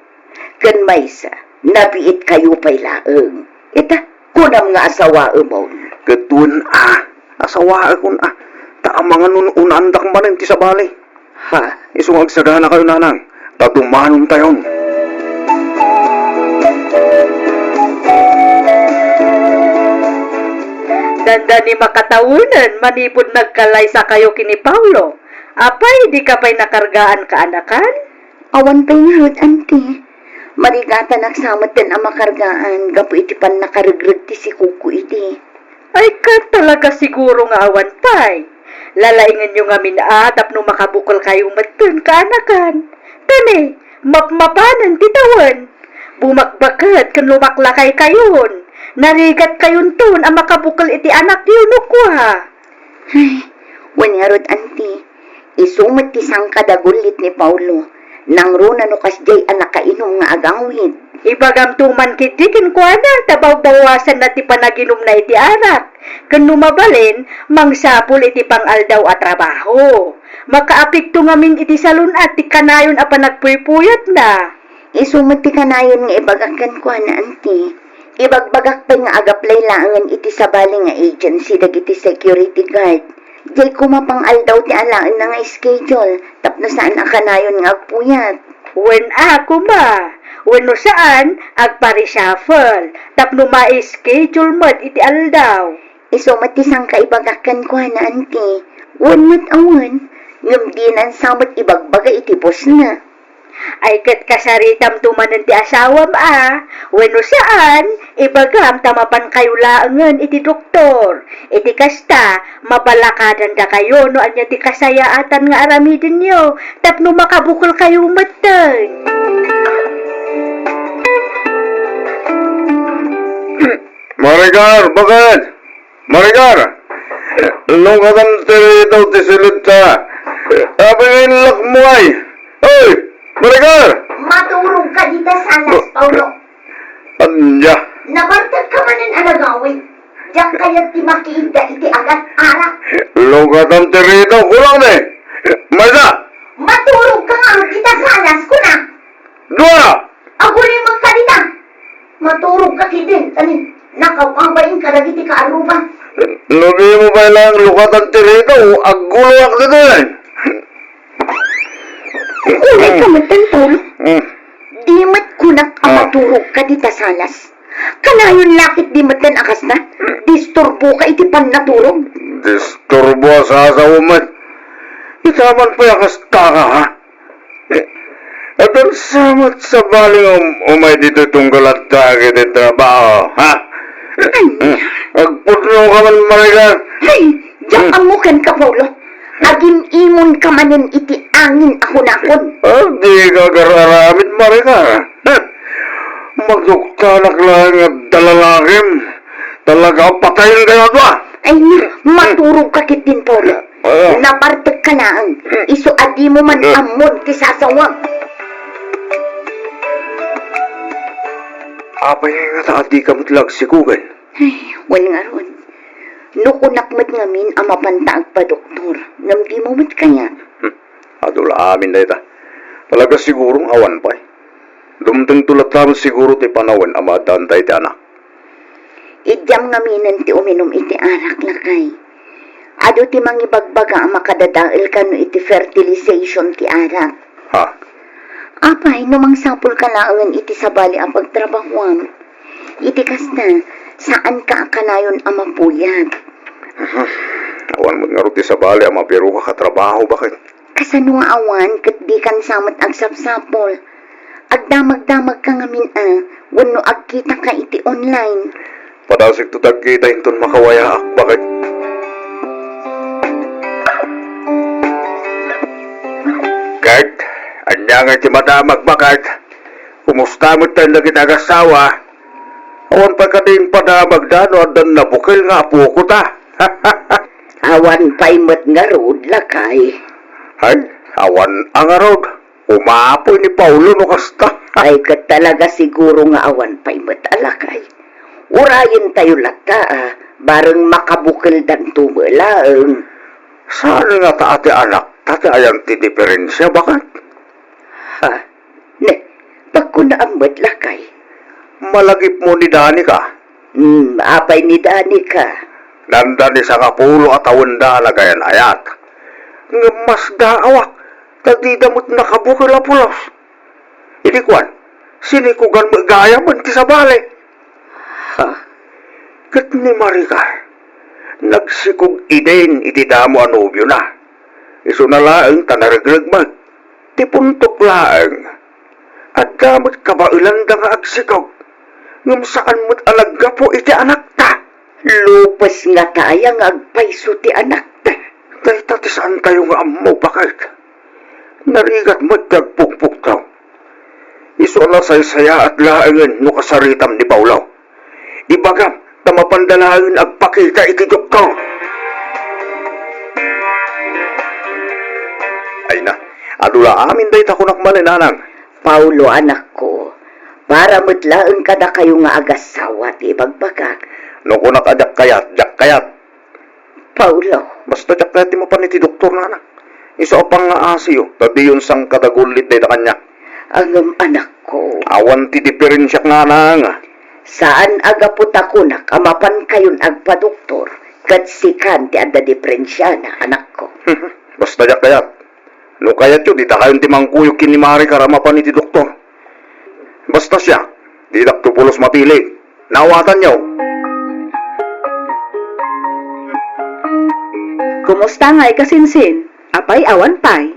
Ken maysa, nabiitkayo pay laeng. Ita, kunam nga asawaemon. Ket wen, a, asawaekon, a, ta amangan no un-unandak manen ti sabali. Ha? Isu nga agsaganakayo, nanang, ta dumanontayon. Dandani makataonen manipud nagkalaysakayo ken ni Paulo. Apay, dika pay nakargaan kaanakan? Awan pay ngarud, anti. Marigatanak sa metten a makargaan gapu iti pannakaregreg ti sikuko idi. Ay, ket talaga siguro nga awan pay. Lalaingenyo ngamin a tapno makabukelkayo metten kaanakan. Ta ne, mapmapanen ti tawen. Bumakbaket ken lumaklakaykayon. Narigatkayonton a makabukel iti anakyo no kua. Ay, wen ngarud, anti. Isu met ti sangkadagullit ni Paulo. Nangruna no kasdiay a nakainum nga agawid. Ibagamto man ketdi kenkuana ta bawbawasanna ti panaginumna iti arak. Ken no mabalin, mangsapul iti pang-aldaw a trabaho. Makaapekto ngamin iti salun-at ti kanayon a panagpuypuyatna. Isu met ti kanayon nga ibagak kenkuana, anti. Ibagbagak pay nga agaplay laengen iti sabali nga agency dagiti security guard. Diay koma pang-aldaw ti alaenna nga schedule tapno saan a kanayon nga agpuyat. Wen a, koma. Wenno saan, agpa-reshuffle tapno ma-schedule met iti aldaw. Isu met ti sangkaibagak kenkuana, anti. Wen met a wen, ngem dinan sa met ibagbaga iti bossna. Ay, ket kasaritamto manen ti asawam a, wenno saan, ibagam ta mapankayo laengen iti doktor. Iti kasta, mabalakadandakayo no ania ti kasayaatan nga aramidenyo tapno makabukelkayo metten. Maricar, bakit? Maricar, lukatan ti ridaw ti silidta. Apay nga inlakmo ay? Hoy, Maricar! Maturog ka dita salas, Paulo. Ania? Nabartek ka manen a nagawid. Diak kayat ti makiidda iti agat arak. Lukatan ti ridaw, kulang ni. Maysa! Maturog ka nga dita salas, kuna. Dua! Agulimek ka dita. Maturog ka ketdin, ta ni, nakababain kadagiti kaarruba. No dimo pay laeng lukatan ti ridaw, agguloak ditoy. Uray ka metten, Paul. Hmm. Di met kunak a Ah. maturog ka dita salas. Kanayon la ketdi metten a kasta. Disturbo ka iti pannaturog. Disturbo a sasaw met. Ita man pay a kasta ka, ha? Adda sa met sabali nga um-, umay ditoy tunggal adda iti trabaho, ha? Ay. Agpudno ka man, Maricar. Ay, diak Hmm. ammo kenka, Paolo. Agim-imon ka manen iti angin a hunakon. Ah, di ka agar-aramid, Maricar. Ha? Maduktanak laeng nga adda lalakim. Talaga, patayen kayo, adua! Ay, maturog ka ketdin, Paolo. Ah. Nabartek ka laeng. Isu a dimo man ammon ti sasawam. Apay nga ta adika met la agsikogen? Ay, wen ngarud. No kunak met ngamin a mapanta agpadoktor, ngem dimo met kayat. Hmm. Adu la amin dayta. Talaga sigurong awan pay. Dumtengto latta met siguro ti panawen a maaddaan tayo ti anak. Idiam ngaminen ti uminum iti arak, lakay. Adu ti mangibagbaga a makadadael kano iti fertilization ti arak. Ha? Apay, no mangsapulka laengen iti sabali a pagtrabahuam. Iti kasta, saanka a kanayon a mapuyat. Awan met ngarud ti sabali a mabiroka a trabaho, baket. Kasano nga awan ket dikan sa met agsapsapul? Agdamagdamagka ngamin a, wenno agkitaka iti online. Padasikto ti agkita inton makawayaak, baket. Ket, ania ngay ti madamag, baket? Kumusta met tayo dagiti agassawa? Awan pay kadi impadamagda no addan nabukel nga apoko ta? Awan pay met ngarud, lakay. Ay, awan a ngarud. Umapoy ni Paolo no kasta. Ay, ket talaga siguro nga awan pay met a lakay. Urayen tayo latta, a, bareng makabukeldanto met laeng. Saan nga ta ati anak, ta ti ayan ti diferensia, baket? Ha? Ne, pagkunaam met, lakay. Malagipmo ni Danica? Hmm, apay ni Danica? Dandani sangapulo a tawenda a nagayan-ayat. Ngem masdaawak, ta dida met nakabukel a pulos. Idi kuan, sinikogan met gayamen ti sabali. Ha? Ket ni Maricar, nagsikog idin iti damo a nobiona. Isuna laeng ta naregreg met. Ti puntok laeng, adda met kabaelanda nga agsikog, ngem saan met a naggapu iti anakta. Lupes ngata aya nga agpayso ti anakta? Dayta ti saantayo nga ammo, baket. Narigat met ti agpukpukto. Isu a nasaysayaat laengen no kasaritam ni Paolo. Ibagam, ta mapanda laengen agpakita iti doktor. Ay na, adu la amin dayta kunak manen, nanang. Paolo, anakko, para met laeng kadakayo nga agassawa ti ibagbagak. No kunak a diak kayat, diak kayat. Paolo. Basta diak kayat ti mapan iti doktor, nanang. Isu a pangngaasiyo, ta diyon sangkadagullit dayta kaniak. Ngem, anakko. Awan ti diferensiak, nanang. Saan a gapu ta kunak a mapankayon agpadoktor, ket sikan ti adda diferensiana, anakko. Basta diak kayat. No kayatyo, dita kayon ti mangkuyog ken ni Maricar a mapan iti doktor. Basta siak, didakto pulos mapili. Naawatanyo? Kumusta ngay, kasinsin? Apay, awan pay?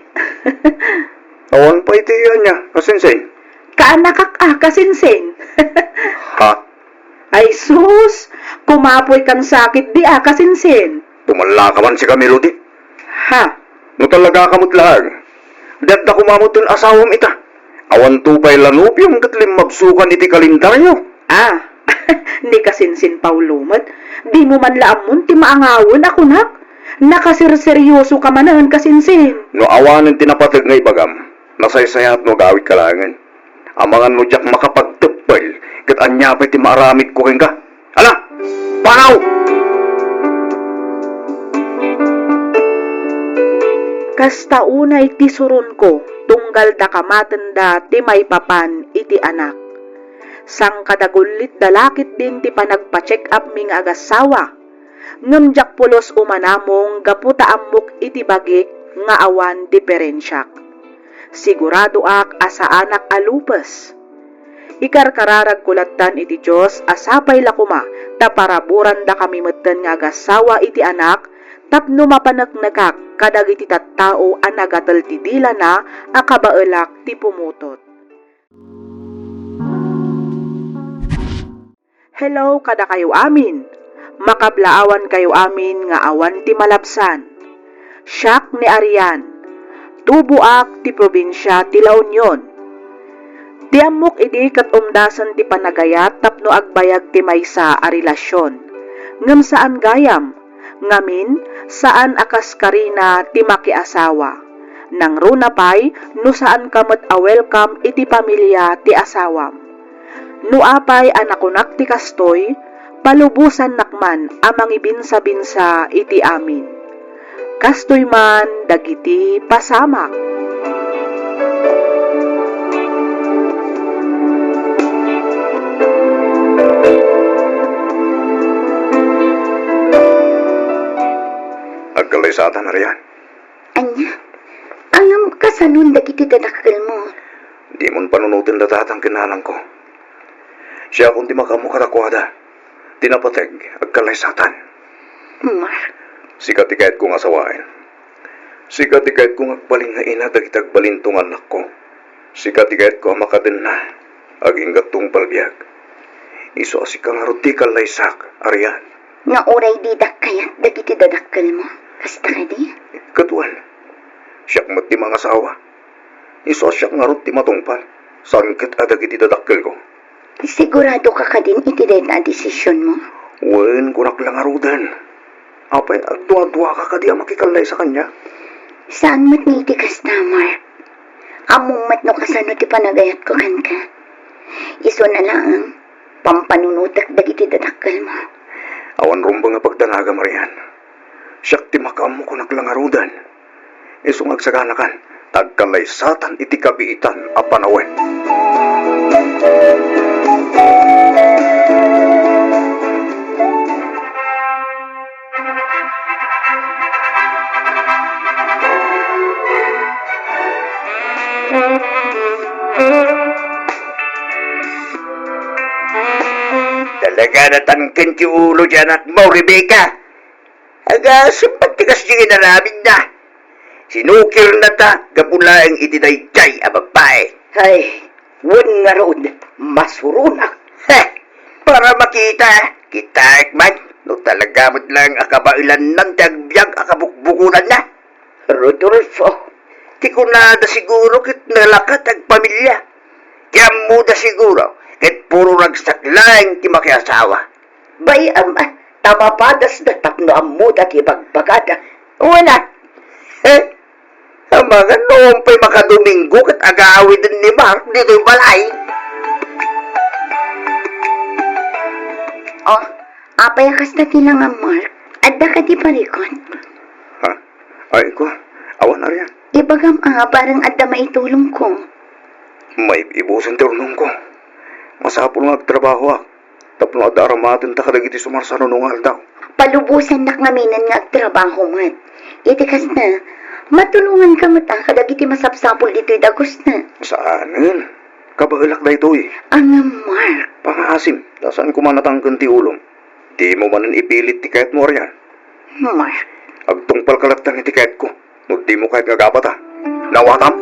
Awan pay ti ania, kasinsin? Kaanakak a, kasinsin. Ha? Ay sus, kumapoy kan sakit di a, kasinsin. Tumallaka man sika, Melody. Ha? No talaga ka met laeng, di adda koma met ti asawam ita. Awanto pay la nobiom ket limmabsokan iti kalendaryo. Ah, ni kasinsin Paolo met, dimo man la ammon ti maangawen a kunak. Nakaserseryoso ka manen, kasinsin. No awanen ti napateg nga ibagam, nasaysayaat no agawidka laengen. Amangan no diak makapagteppel, ket ania pay ti maaramidko kenka? Ala, panaw! Kasta unay ti suronko, tunggal ta kamatenda ti maipapan iti anak. Sangkadagullit da la ketdin ti panagpa-check up mi nga agassawa. Ngem diak pulos umanamong gapu ta ammok iti bagik nga awan diferensiak. Siguradoak a saanak a lupes. Ikarkararagko lattan iti Dios a sapay la koma ta paraburandakami metten nga agassawa iti anak tapno mapaneknekak kadagiti tattao a nagatel ti dilana a kabaelak ti pumutot. Hello kadakayo amin. Makablaawankayo amin nga awan ti malabsan. Siak ni Arian. Tuboak ti probinsia ti La Union. Ti ammok idi ket umdasen ti panagayat tapno agbayag ti maysa a relasyon. Ngem saan gayam, ngamin, saan a kas Karina ti makiasawa. Nangruna pay no saanka met a welcome iti pamilia ti asawam. No apay a nakunak ti kastoy, palubosannak man a mangibinsabinsa iti amin. Kastoy man dagiti pasamak. Agkallaysatan, Arian. Ania? Ngem kasanon dagiti dadakkelmo? Dimon panunoten da tatang ken nanangko. Siakon ti makaammo kadakuada. Ti napateg, agkallaysatan. Mark. Sika ti kayatko nga asawaen. Sika ti kayatko nga agbalin nga ina dagiti agbalinto nga annakko. Sika ti kayatko a makadenna agingga tungpal biag. Isu a sika ngarud ti ikallaysak, Arian. Nga uray dida kayat dagiti dadakkelmo, kasta kadi? Ket wen, siak met ti mangasawa. Isu a siak ngarud ti matungpal, saan ket a dagiti dadakkelko. Siguradoka kadin iti dayta a desisionmo? Wen, kunak la ngaruden. Apay, agduaduaka kadi a makikallaysa kaniak? Saan met nga iti kasta, Mark. Ammom met no kasano ti panagayatko kenka. Isuna laeng, pampanunotek dagiti dadakkelmo. Awan rumbeng a pagdanaga, Marian. Siak ti makaammo kunak la ngaruden. Isu nga agsaganakan, ta agkallaysatan iti kabiitan a panawen. Talaga natangken ti ulo ti anakmo, Rebecca. Agasem met ti kas ti inaramidna. Sinukirna ta gapu laeng iti daydiay a babae. Ay, wen ngarud, masuronak. Heh! Para makita, kitaek man, no talaga met laeng a kabaelannan ti agbiag a kabukbukolanna. Rodolfo, ti kunada siguro ket nalaka ti agpamilia. Ti ammoda siguro ket puro ragsak laeng ti makiasawa. Bay-am, ah, ta mapadasda tapno ammoda ti ibagbagada. Wen a. Eh, amangan no pay makadomingo ket agawiden ni Mark ditoy balay. Oh, apay a kasta ti langam, Mark? Adda kadi parikut? Ha? Ay, ko, awan, Arian. Ibagam a, bareng adda maitulongko. Maib-ibusen ti urnongko. Masapul nga agtrabahoak tapno adda aramatenta kadagiti sumarsaruno nga aldaw. Palubosannak ngaminen nga agtrabaho met. Iti kasta, matulonganka met a kadagiti masapsapul ditoy dagusta. Saanen. Kabaelak daytoy. Ngem, Mark. Pangaasim, ta saan koma natangken ti ulom. Dimo manen ipilit ti kayatmo, Arian. Mark. Agtungpalka latta iti kayatko. No dimo kayat nga agapata, nawatam.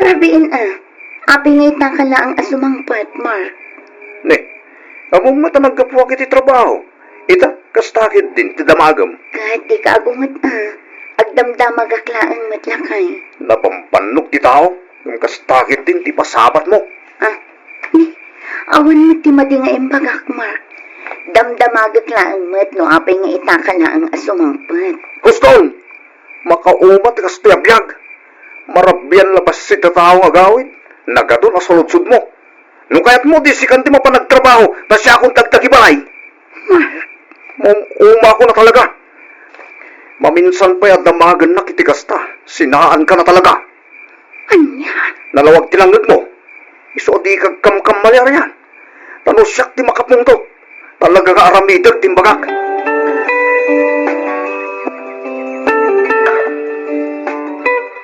Rabiin a, apay nga itaka laeng a sumangpet, Mark? Ne, ammom met a naggapuak iti trabaho. Ita, kasta ketdin ti damagem. Ket dika agunget a, agdamdamagak laeng met lakay. Napampannog ti tao, ngem kasta ketdin ti pasabatmo. Ah, ni, awan met ti madi nga imbagak, Mark. Damdamagek laeng met no apay nga itaka laeng a sumangpet. Huston! Makauma ti kastoy a biag. Marabian la bassit a tao nga agawid. Nagaton a saludsodmo. No kayatmo, di sikan ti mapan agtrabaho, ta siakon ti agtagibalay. Mark. Mum-, umakon a talaga. Maminsan pay a damagennak iti kasta, sinaanka na talaga. Ania? Nalawag ti langngegmo. Isu a dika agkamkamali, Arian. Ta no siak ti makapungtot, talaga nga aramidek ti imbagak.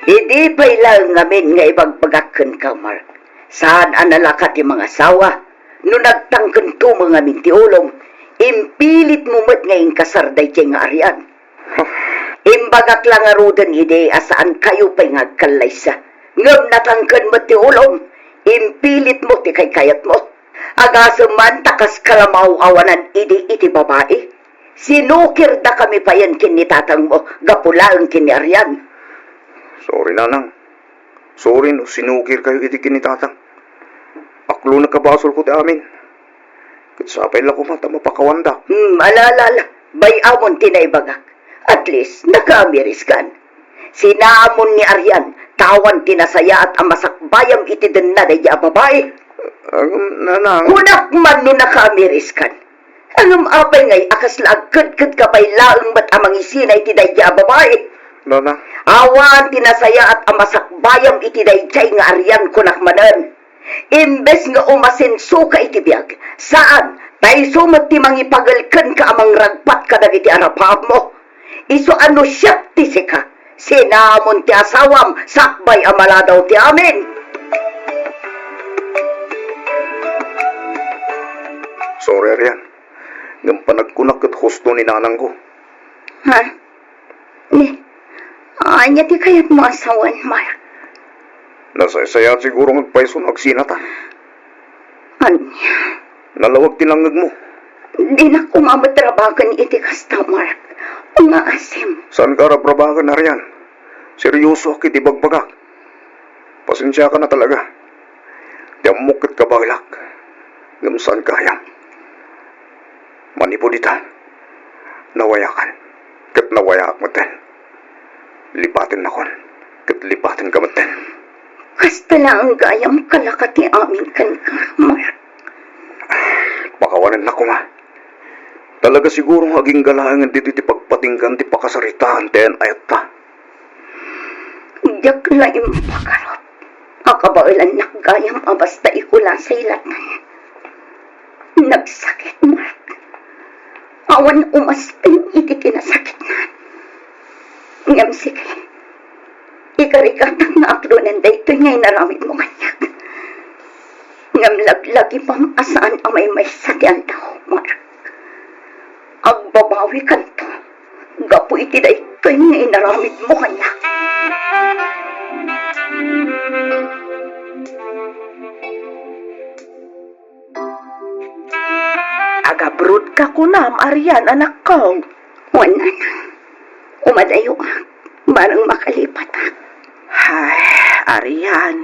Idi pay laeng ngamin nga ibagbagak kenka, Mark, saan a nalaka ti mangasawa. No nagtangkento met ngamin ti ulom, impilitmo met nga inkasar daydiay nga Arian. Imbagak la ngaruden idi a saankayo pay nga agkallaysa. Ngem natangken met ti ulom, impilitmo ti kaykayatmo. Agasem man ta kaska la maaw-awanan idi iti babai. Sinukirdakami payen ken ni tatangmo gapu laeng ken ni Arian. Sorry, Nanang. Sorry no sinukirkayo idi ken ni Tatang. Paklonek a basolko ti amin. Ket sapay la koma ta mapakawandak. Hmm, ala, ala, ala. Bay-amon ti naibagak. At least, nakaamiriskan. Sinaamon ni Arian, ta awan ti nasayaat a masakbayam iti denna daydi a babai. Agam, nanang. Kunak man no nakaamiriskan. Ngem apay ngay a kasla agkedkedka pay laeng met a mangisina iti daydi a babai? Nanang. Awan ti nasayaat a masakbayam iti daydiay nga Arian, kunak manen. Imbes nga umasensoka iti biag, saan, ta isu met ti mangipagel kenka a mangragpat kadagiti arapaapmo. Isu a no siak ti sika, sinaamon ti asawam sakbay a maladaw ti amin. Sorry, Arian. Ngem panagkunak ket husto ni nanangko. Ha? Ni, ania ti kayatmo a sawen, Mark? Nasaysayaat siguro nga agpayso no agsinata. Ania? Nalawag ti nangngegmo. Dinak koma met rabaken iti kasta, Mark. Ungaasim. Saanka rabrabaken, Arian. Seriosoak iti bagbagak. Pasensiakan a talaga. Ti ammok ket kabaelak. Ngem saan gayam. Manipud ita, nawayakan, ket nawayaak metten. Lipatennakon, ket lipatenka metten. Kasta laeng gayam kalaka ti amin kenka, Mark. Pakawanennak koma. Talaga siguro nga agingga laengen ditoy ti pagpatinggan ti pakasaritaan ti ayan-ayatta. Diak la impagarup a kabaelannak gayam a basta ikulasay latan. Nagsakit, Mark. Awan umasping iti kinasakitnan. Ngem sige, ikarigatak nga aklonen daytoy nga inaramidmo kaniak. Ngem laglagipem a saan a maymaysa ti aldaw, Mark. Agbabawikanto gapu iti daytoy nga inaramidmo kaniak. Agabrodka kunam, Arian, anakko. Wen, nanang. Umadayoak, bareng makalipatak. Ay, Arian.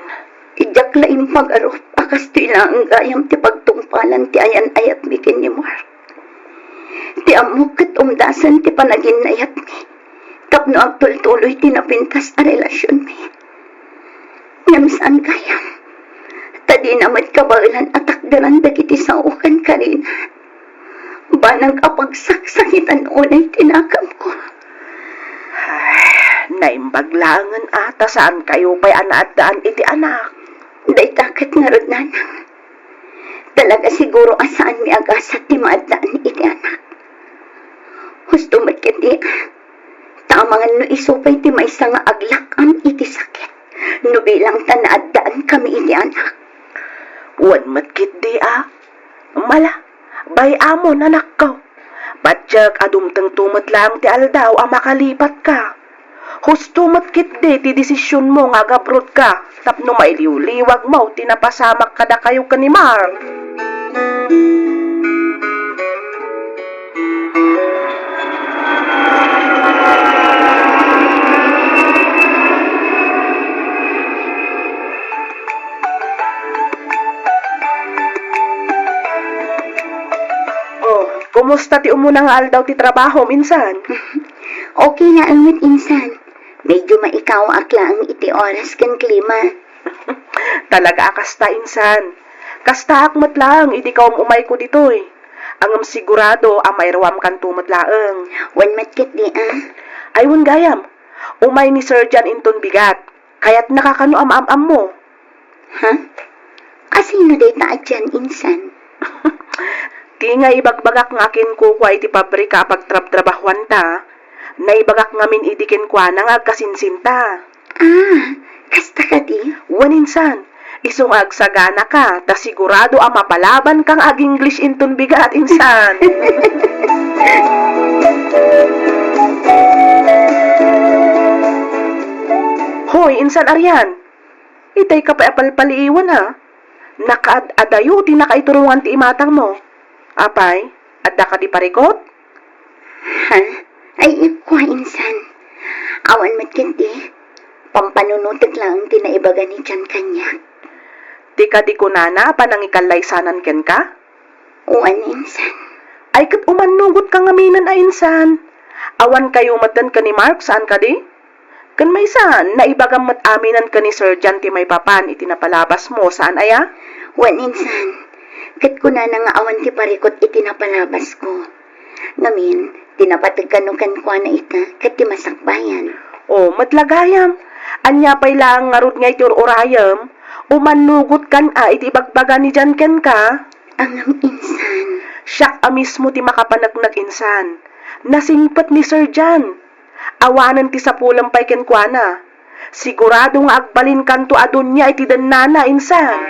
Diak la impagarup a kastoy laeng gayam ti pagtungpalan ti ayan-ayatmi ken ni Mark. Ti ammok ket umdasen ti panaginnayatmi tapno agtultuloy ti napintas a relasionmi. Ngem saan gayam, ta dina met kabaelan a takderan dagiti sao ken karina. Banag a pagsaksakitan unay ti nakemko. Ay, naimbag laengen a ta saankayo pay a naaddaan iti anak. Dayta ket ngarud, nanang. Talaga siguro a saanmi a gasat ti maaddaan iti anak. Husto met ketdi, ta amangan no isu pay ti maysa nga aglak-am iti sakit no bilang ta naaddaankami iti anak. Wen met ketdi a, mala, bay-amon, anakko. Patiek a dumtengto met laeng ti aldaw a makalipatka. Husto met ketdi ti desisionmo nga agabrodka tapno mailiwliwagmo ti napasamak kadakayo ken ni Mark. Oh, kumusta ti umuna nga aldaw ti trabahom, insan? Okay laeng met, insan. Medyo maikawaak laeng iti oras ken klima. Talaga a kasta, insan. Kastaak met laeng idi kaum-umayko ditoy. Ngem sigurado a mairuamkanto met laeng. Wen met ketdi a. Ay, wen gayam. Umay ni Sir John inton bigat. Kayatnaka kano a maam-ammo? Ha? Asino dayta a John, insan? Ti nga ibagbagak nga akinkukua iti pabrika a pagtrabtrabahuanta, naibagak ngamin idi kenkuana nga agkasinsinta. Ah, kasta kadi? Wen insan, isu nga agsaganaka, ta sigurado a mapalabanka nga ag-English inton bigat, insan. Hoy, insan Arian, itay ka pay a palpaliiwan, ha? Nakaad-adayo ti nakaiturongan ti imatangmo. Apay, adda kadi parikut? Ha? Ay, kua, insan. Awan met ketdi. Pampanunotek laeng ti naibaga ni John kaniak. Ti kadi kunana a panangikallaysanan kenka? Wen, insan. Ay, ket umannugotka ngaminen a insan. Awan kayo metten ken ni Mark, saan kadi? Ken maysa, naibagam met aminen ken ni Sir John ti maipapan iti napalabasmo, saan aya? Wen, insan. Ket kunana nga awan ti parikut iti napalabasko. Ngamin, ti napateg kano kenkuana ita ket ti masakbayan. O, met la gayam. Ania pay laeng ngarud nga iti ur-urayem? Umannugot kan a iti ibagbaga ni John kenka? Angam, insan. Siak a mismo ti makapaneknek, insan. Nasingpet ni Sir John. Awanen ti sapulem pay kenkuana. Sigurado nga agbalinkanto a dunia iti dennana, insan.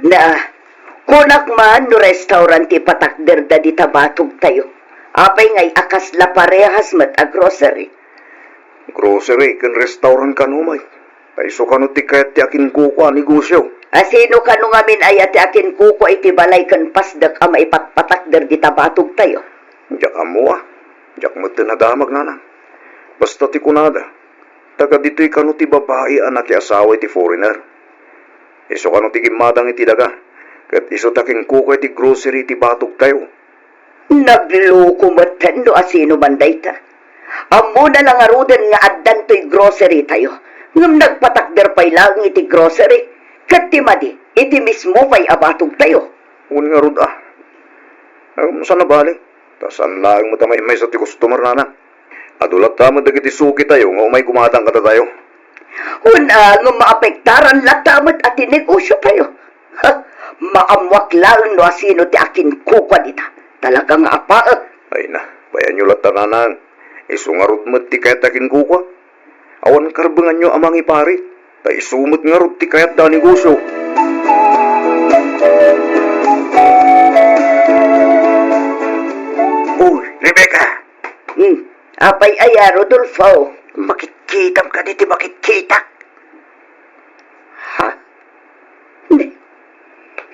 Na, kunak man no restaurant ti patakderda dita batogtayo. Apay ngay a kasla parehas met a grocery? Grocery ken restaurant kano, May. Ta isu kano ti kayat ti akinkukua a negosio. A sino kano ngamin aya ti akinkukua iti balay ken pasdek a maipatpatakder dita batogtayo? Diak ammo a. Diak metten nadamag, nanang. Basta ti kunada, taga ditoy kano ti babai a nakiasawa iti foreigner. Isu kano ti gimmadang iti daga, ket isu ti akinkukua iti grocery iti batogtayo. Nagloko metten no a sino man dayta. Ammona la ngaruden nga addan toy grocery tayo, ngem nagpatakder pay laeng iti grocery, ket ti madi, iti mismo pay a batogtayo. Wen ngarud a. Ngem saan a bale, ta saan laeng met a maymaysa ti customer, nanang. Adu latta met dagiti suki tayo nga umay gumadang kadatayo. Wen a, ngem maapektaran latta met a ti negosio tayo. Ha, maammoak laeng no a sino ti akinkukua dita. Talaga nga apaek. Ay na, bayanyo latta, nanang. Isu ngarud met ti kayat ti akinkukua. Awan karbenganyo a mangiparit. Ta isu met ngarud ti kayatda a negosio. Uy, Rebecca! Hmm, apay aya, Rodolfo? Makitkitam kadi ti makitkitak? Ha? Ni,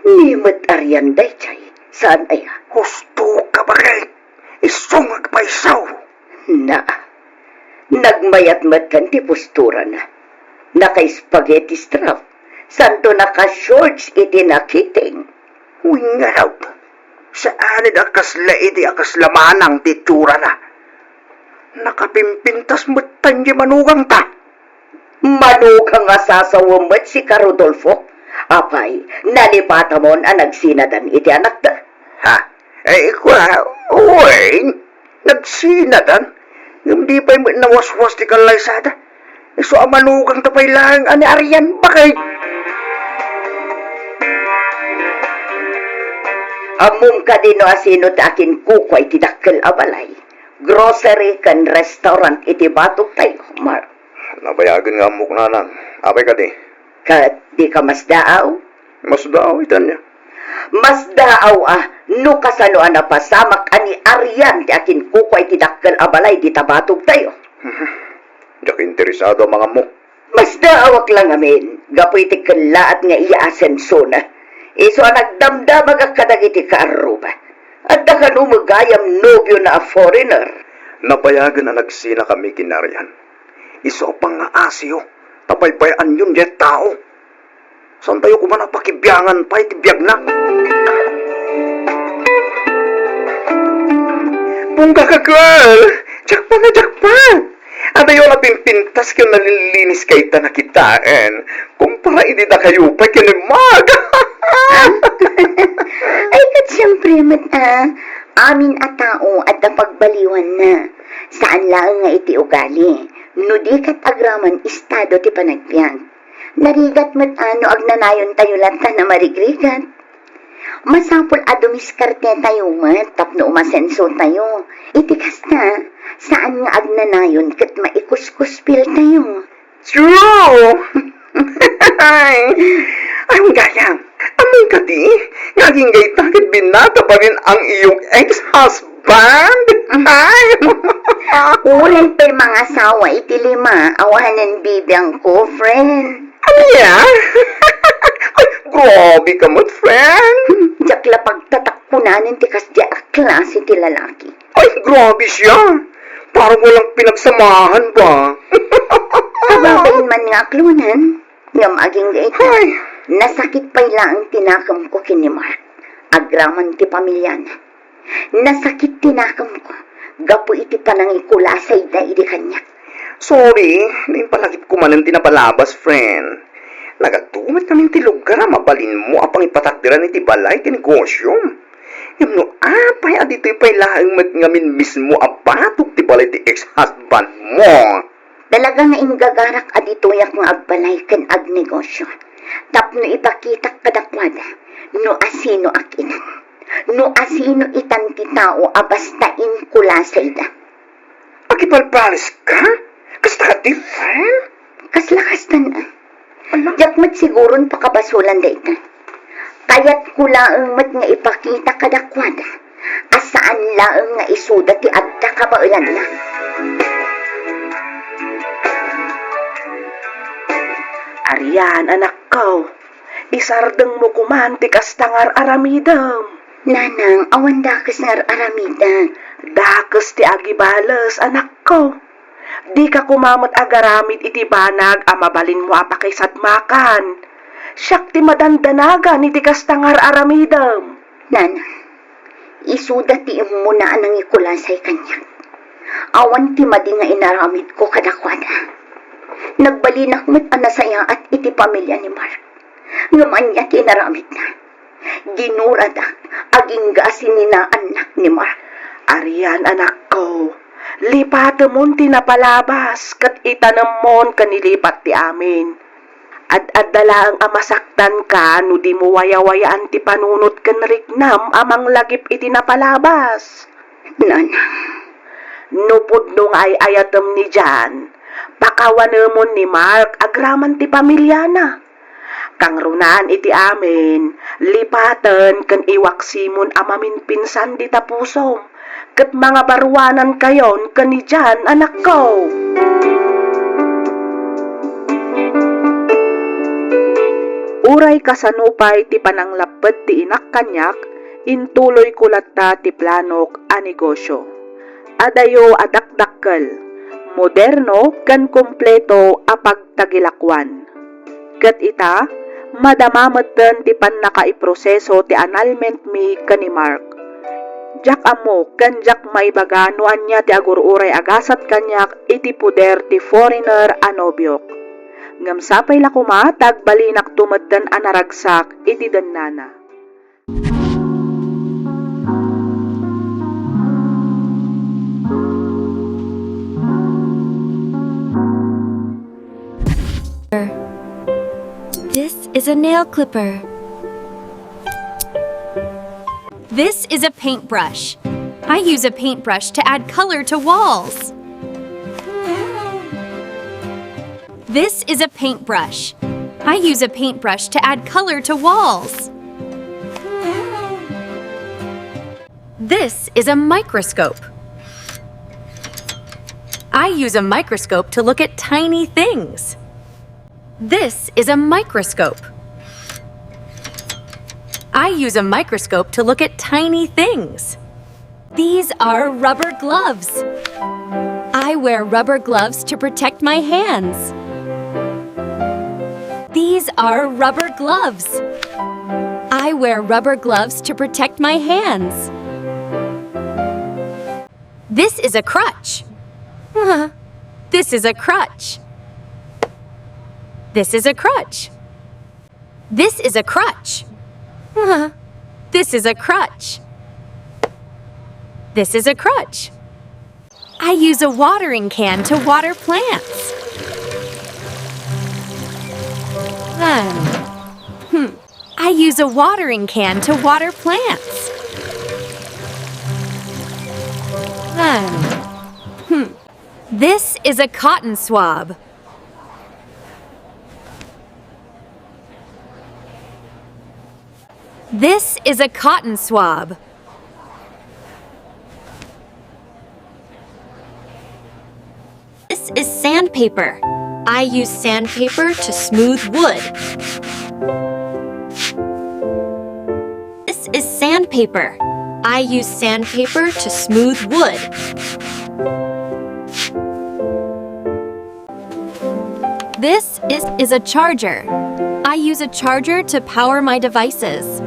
ni met Arian dayjay, saan aya? Husto ka, baket! Isu nga agpayso! Na, nagmayat metten ti posturana. Naka-spaghetti strap, santo naka-shorts iti nakiting. Wen ngarud, saanen a kasla idi a kasla manang ti itsurana. Nakapimpintas metten ti manugangta. Manugang a sasawem met sika, Rodolfo. Apay, nalipatamon a nagsinadan iti anakda? Ha? Ay, kua, wen, nagsinadan. Ngem di pay met nawaswas ti kallaysada. Isu a manugangta pay laeng a ni Arian, baket. Ammom kadi no a sino ti akinkukua iti dakkel a balay, grocery ken restaurant iti batogtayo, Mark? Nabayagen nga ammok, nanang. Apay kadi? Ket dika masdaaw? Masdaaw iti ania? Masdaaw a no kasano a napasamak a ni Arian ti akinkukua iti dakkel a balay dita batogtayo. Diak interesado a mangammo. Masdaawak la ngamin, gapu iti kellaat nga iya asensona. Isu a nagdamdamagak kadagiti kaarruba. Adda kano met gayam nobiona a foreigner. Nabayagen a nagsinakami ken ni Arian. Isu a pangngaasiyo, ta baybay-anyon diay tao. Saantayo koma a pakibiangan pay ti biagna. Bongga ka, girl! Jakpan a jakpan! Adayo a napimpintas ken nalilinis kayta na kitaen, kumpara idi dakayo pay ken ni Mark. Ay, ket siempre met a, amin a tao adda pagbaliwanna. Saan laeng nga iti ugali, no di ket agraman estado ti panagbiag. Narigat met a no agnanayontayo latta a marigrigat. Masapul a dumiskartetayo met tapno umasensotayo. Iti kasta, saan nga agnanayon ket maikuskuspiltayo. True! Ay, ay, gayam. Ammom kadi, nga agingga ita ket binata pa rin ang iyong ex-husband? Ay! Uray pay mangasawa iti lima, awanen bibiangko, friend. Ania? Ay, grabe ka met, friend. Diak la pagtatakkunanen ti kasdiay a klase ti lalaki. Ay, grabe siya. Parang walang pinagsamahan ba? Kababain man nga aklonan, ngem agingga ita, ay, nasakit pay laeng ti nakemko ken ni Mark. Agraman ti pamiliana. Nasakit ti nakemko gapu iti panangikulasayda idi kaniak. Sorry, naimpalagipko manen ti napalabas, friend. Nagadu met ngamin ti lugar a mabalinmo a pangipatakderan iti balay ti negosyom. Ngem no apay a ditoy pay laeng met ngamin mismo a batog ti balay ti ex-husbandmo? Talaga nga inggagarak a ditoyak nga agbalay ken agnegosyo tapno ipakitak kadakuada no asinoak itan. No asino itan ti tao a basta inkulasayda. Akipalpalis ka? Kasta ka different? Kasla kastan a. Ala. Diak met siguron pakabasolan dayta. Kayatko laeng met nga ipakita kadakuada a saan laeng nga isuda ti adda kabaelanna. Arian, anakko, isardengmo koman ti kasta nga ar-aramidem. Nanang, awan dakes nga ar-aramidek. Dakes ti agibales, anakko. Dika koma met agaramid iti banag a mabalinmo a pakisadmakan. Siak ti madandanagan iti kasta nga ar-aramidem. Nana, isuda ti immuna a nangikulasay kaniak. Awan ti madi nga inaramidko kadakuada. Nagbalinak met a nasayaat iti pamilia ni Mark. Ngem ania ti inaramidna? Ginuradak agingga a sininaannak ni Mark. Arian, anakko, lipatemon ti napalabas ket itanemmon ken ilipat ti amin. Ad-adda laeng a masaktanka no dimo wayawayaan ti panunot ken riknam a manglagip iti napalabas. Nanang. No pudno nga ay-ayatem ni Jan, pakawanemon ni Mark agraman ti pamiliana. Kangrunaan iti amin, lipaten ken iwaksimon a maminpinsan dita pusom, ket mangabaruanankayon ken ni Jan, anakko. Uray kasano pay ti pananglapped ti inak kaniak, intuloyko latta ti planok a negosyo. Adayo a dakdakkel, moderno, ken kompleto a pagtagilakuan. Ket ita, madama metten ti pannakaiproseso ti annulment mi ken ni Mark. Diak ammo ken diak maibaga no ania ti agur-uray a gasat kaniak iti poder ti foreigner a nobiok. Ngem sapay la koma ta agbalinakto metten a naragsak iti dennana. This is a nail clipper. This is a paintbrush. I use a paintbrush to add color to walls. This is a paintbrush. I use a paintbrush to add color to walls. This is a microscope. I use a microscope to look at tiny things. This is a microscope. I use a microscope to look at tiny things. These are rubber gloves. I wear rubber gloves to protect my hands. These are rubber gloves. I wear rubber gloves to protect my hands. This is a crutch. This is a crutch. This is a crutch. This is a crutch. This is a crutch. This is a crutch. I use a watering can to water plants. Hmm. I use a watering can to water plants. Hmm. This is a cotton swab. This is a cotton swab. This is sandpaper. I use sandpaper to smooth wood. This is sandpaper. I use sandpaper to smooth wood. This is, is a charger. I use a charger to power my devices.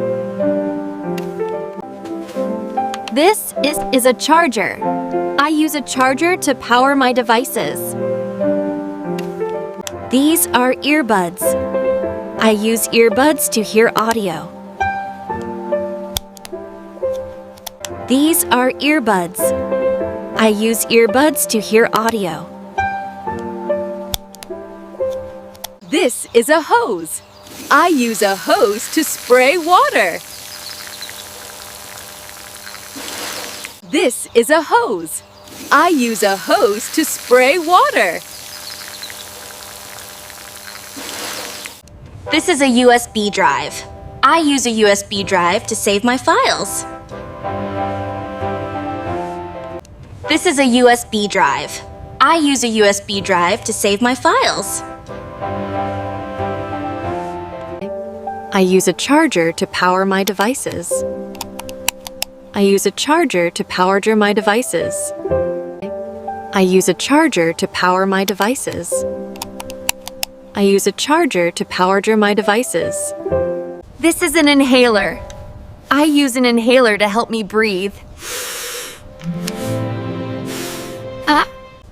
This is, is a charger. I use a charger to power my devices. These are earbuds. I use earbuds to hear audio. These are earbuds. I use earbuds to hear audio. This is a hose. I use a hose to spray water. This is a hose. I use a hose to spray water. This is a U S B drive. I use a U S B drive to save my files. This is a U S B drive. I use a U S B drive to save my files. I use a charger to power my devices. I use a charger to power my devices. I use a charger to power my devices. I use a charger to power my devices. This is an inhaler. I use an inhaler to help me breathe. Ah,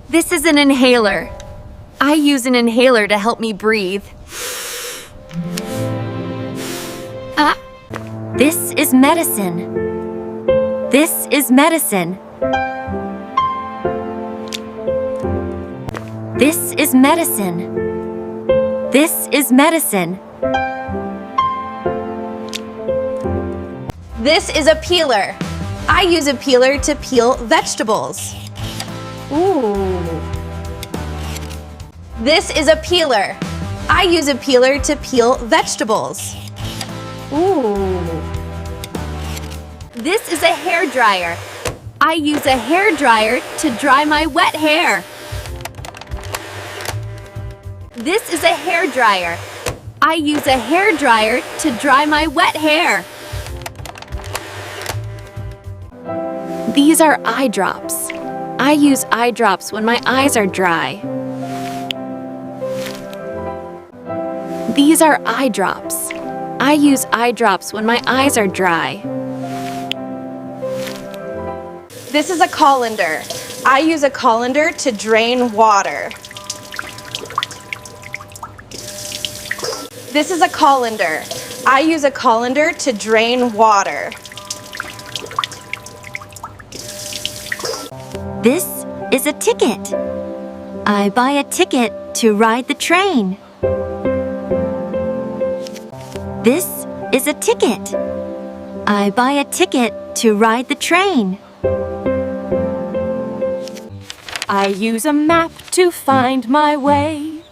this is an inhaler. I use an inhaler to help me breathe. Ah, this is medicine. This is medicine. This is medicine. This is medicine. This is a peeler. I use a peeler to peel vegetables. Ooh. This is a peeler. I use a peeler to peel vegetables. Ooh. This is a hair dryer. I use a hair dryer to dry my wet hair. This is a hair dryer. I use a hair dryer to dry my wet hair. These are eye drops. I use eye drops when my eyes are dry. These are eye drops. I use eye drops when my eyes are dry. This is a colander. I use a colander to drain water. This is a colander. I use a colander to drain water. This is a ticket. I buy a ticket to ride the train. This is a ticket. I buy a ticket to ride the train. I use a map to find my way.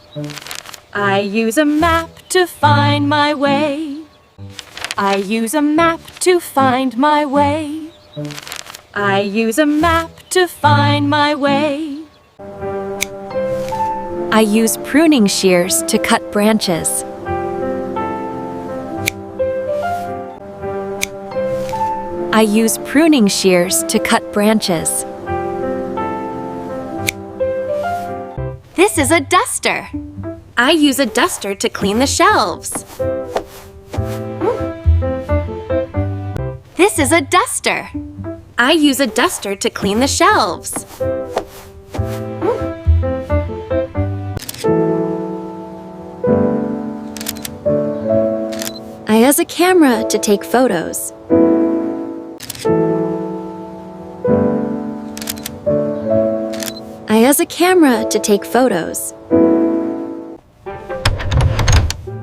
I use a map to find my way. I use a map to find my way. I use a map to find my way. I use pruning shears to cut branches. I use pruning shears to cut branches. This is a duster. I use a duster to clean the shelves. This is a duster. I use a duster to clean the shelves. I use a camera to take photos. I use a camera to take photos.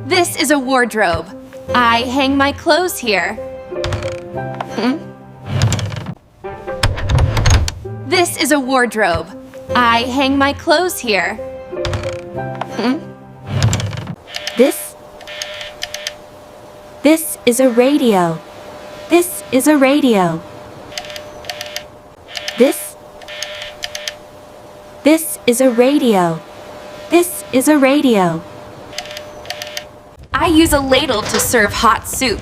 This is a wardrobe. I hang my clothes here. Hmm? This is a wardrobe. I hang my clothes here. Hmm? This This is a radio. This is a radio. This This is a radio. This is a radio. I use a ladle to serve hot soup.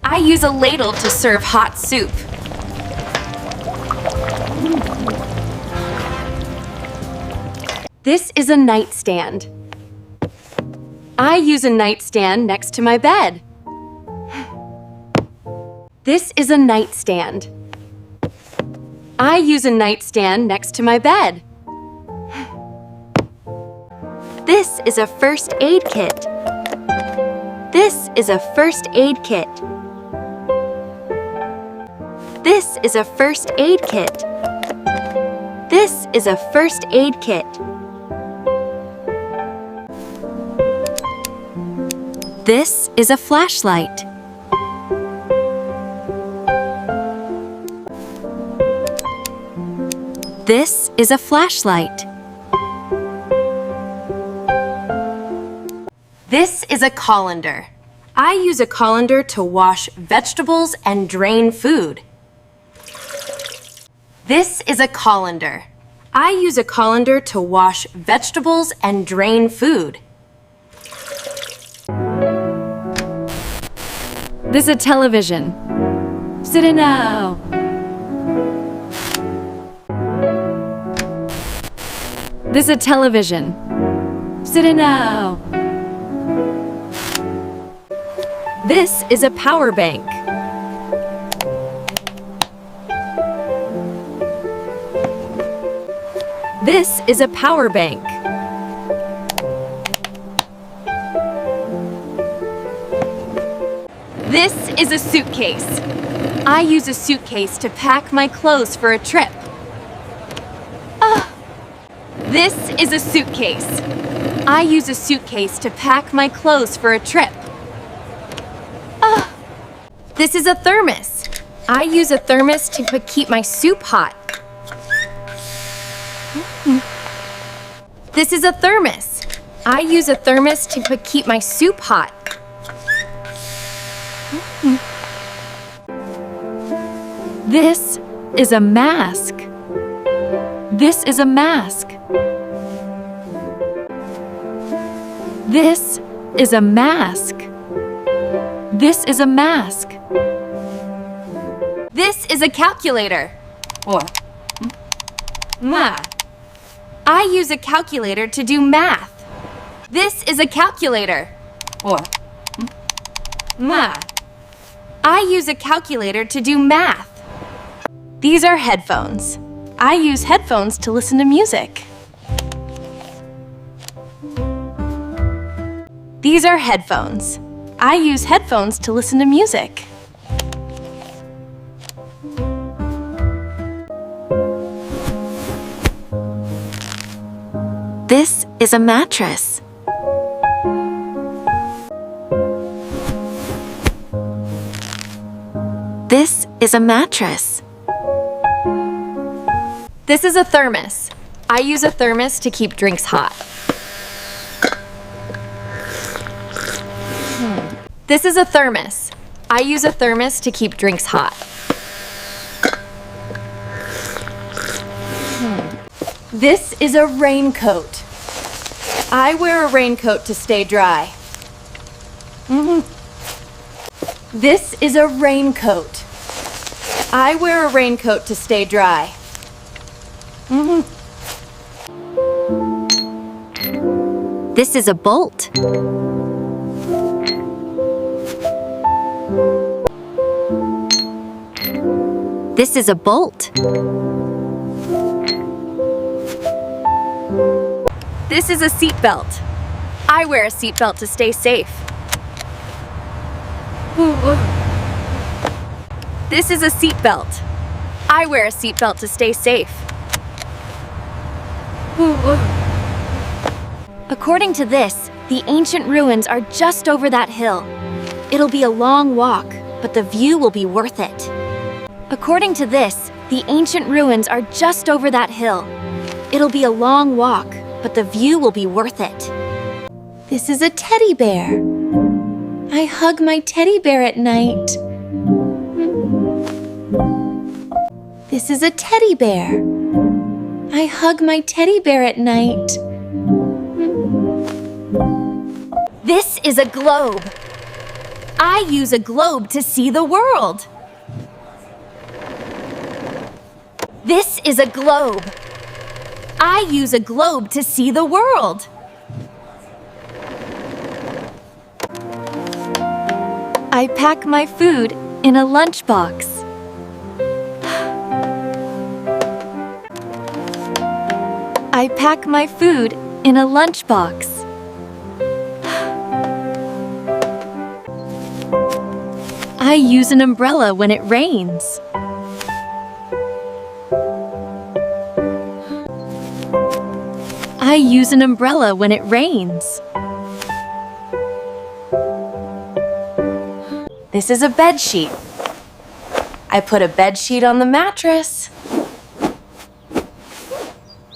I use a ladle to serve hot soup. This is a nightstand. I use a nightstand next to my bed. This is a nightstand. I use a nightstand next to my bed. This is a first aid kit. This is a first aid kit. This is a first aid kit. This is a first aid kit. This is a flashlight. This is a flashlight. This is a colander. I use a colander to wash vegetables and drain food. This is a colander. I use a colander to wash vegetables and drain food. This is a television. Sit in now. This is a television. Sit in now. This is a power bank. This is a power bank. This is a suitcase. I use a suitcase to pack my clothes for a trip. Ah! This is a suitcase. I use a suitcase to pack my clothes for a trip. Ah! This is a thermos. I use a thermos to p-, keep my soup hot. Mm. This is a thermos. I use a thermos to p-, keep my soup hot. Mm. This is a mask. This is a mask. This is a mask. This is a mask. This is a calculator. Or ma. I use a calculator to do math. This is a calculator. Or ma. I use a calculator to do math. These are headphones. I use headphones to listen to music. These are headphones. I use headphones to listen to music. This is a mattress. This is a mattress. This is a thermos. I use a thermos to keep drinks hot. Hmm. This is a thermos. I use a thermos to keep drinks hot. Hmm. This is a raincoat. I wear a raincoat to stay dry. Mm. This is a raincoat. I wear a raincoat to stay dry. Mm. This is a bolt. This is a bolt. This is a seat belt. I wear a seat belt to stay safe. This is a seat belt. I wear a seat belt to stay safe. According to this, the ancient ruins are just over that hill. It'll be a long walk, but the view will be worth it. According to this, the ancient ruins are just over that hill. It'll be a long walk, but the view will be worth it. This is a teddy bear. I hug my teddy bear at night. This is a teddy bear. I hug my teddy bear at night. This is a globe. I use a globe to see the world. This is a globe. I use a globe to see the world. I pack my food in a lunchbox. I pack my food in a lunchbox. I use an umbrella when it rains. I use an umbrella when it rains. This is a bed sheet. I put a bed sheet on the mattress.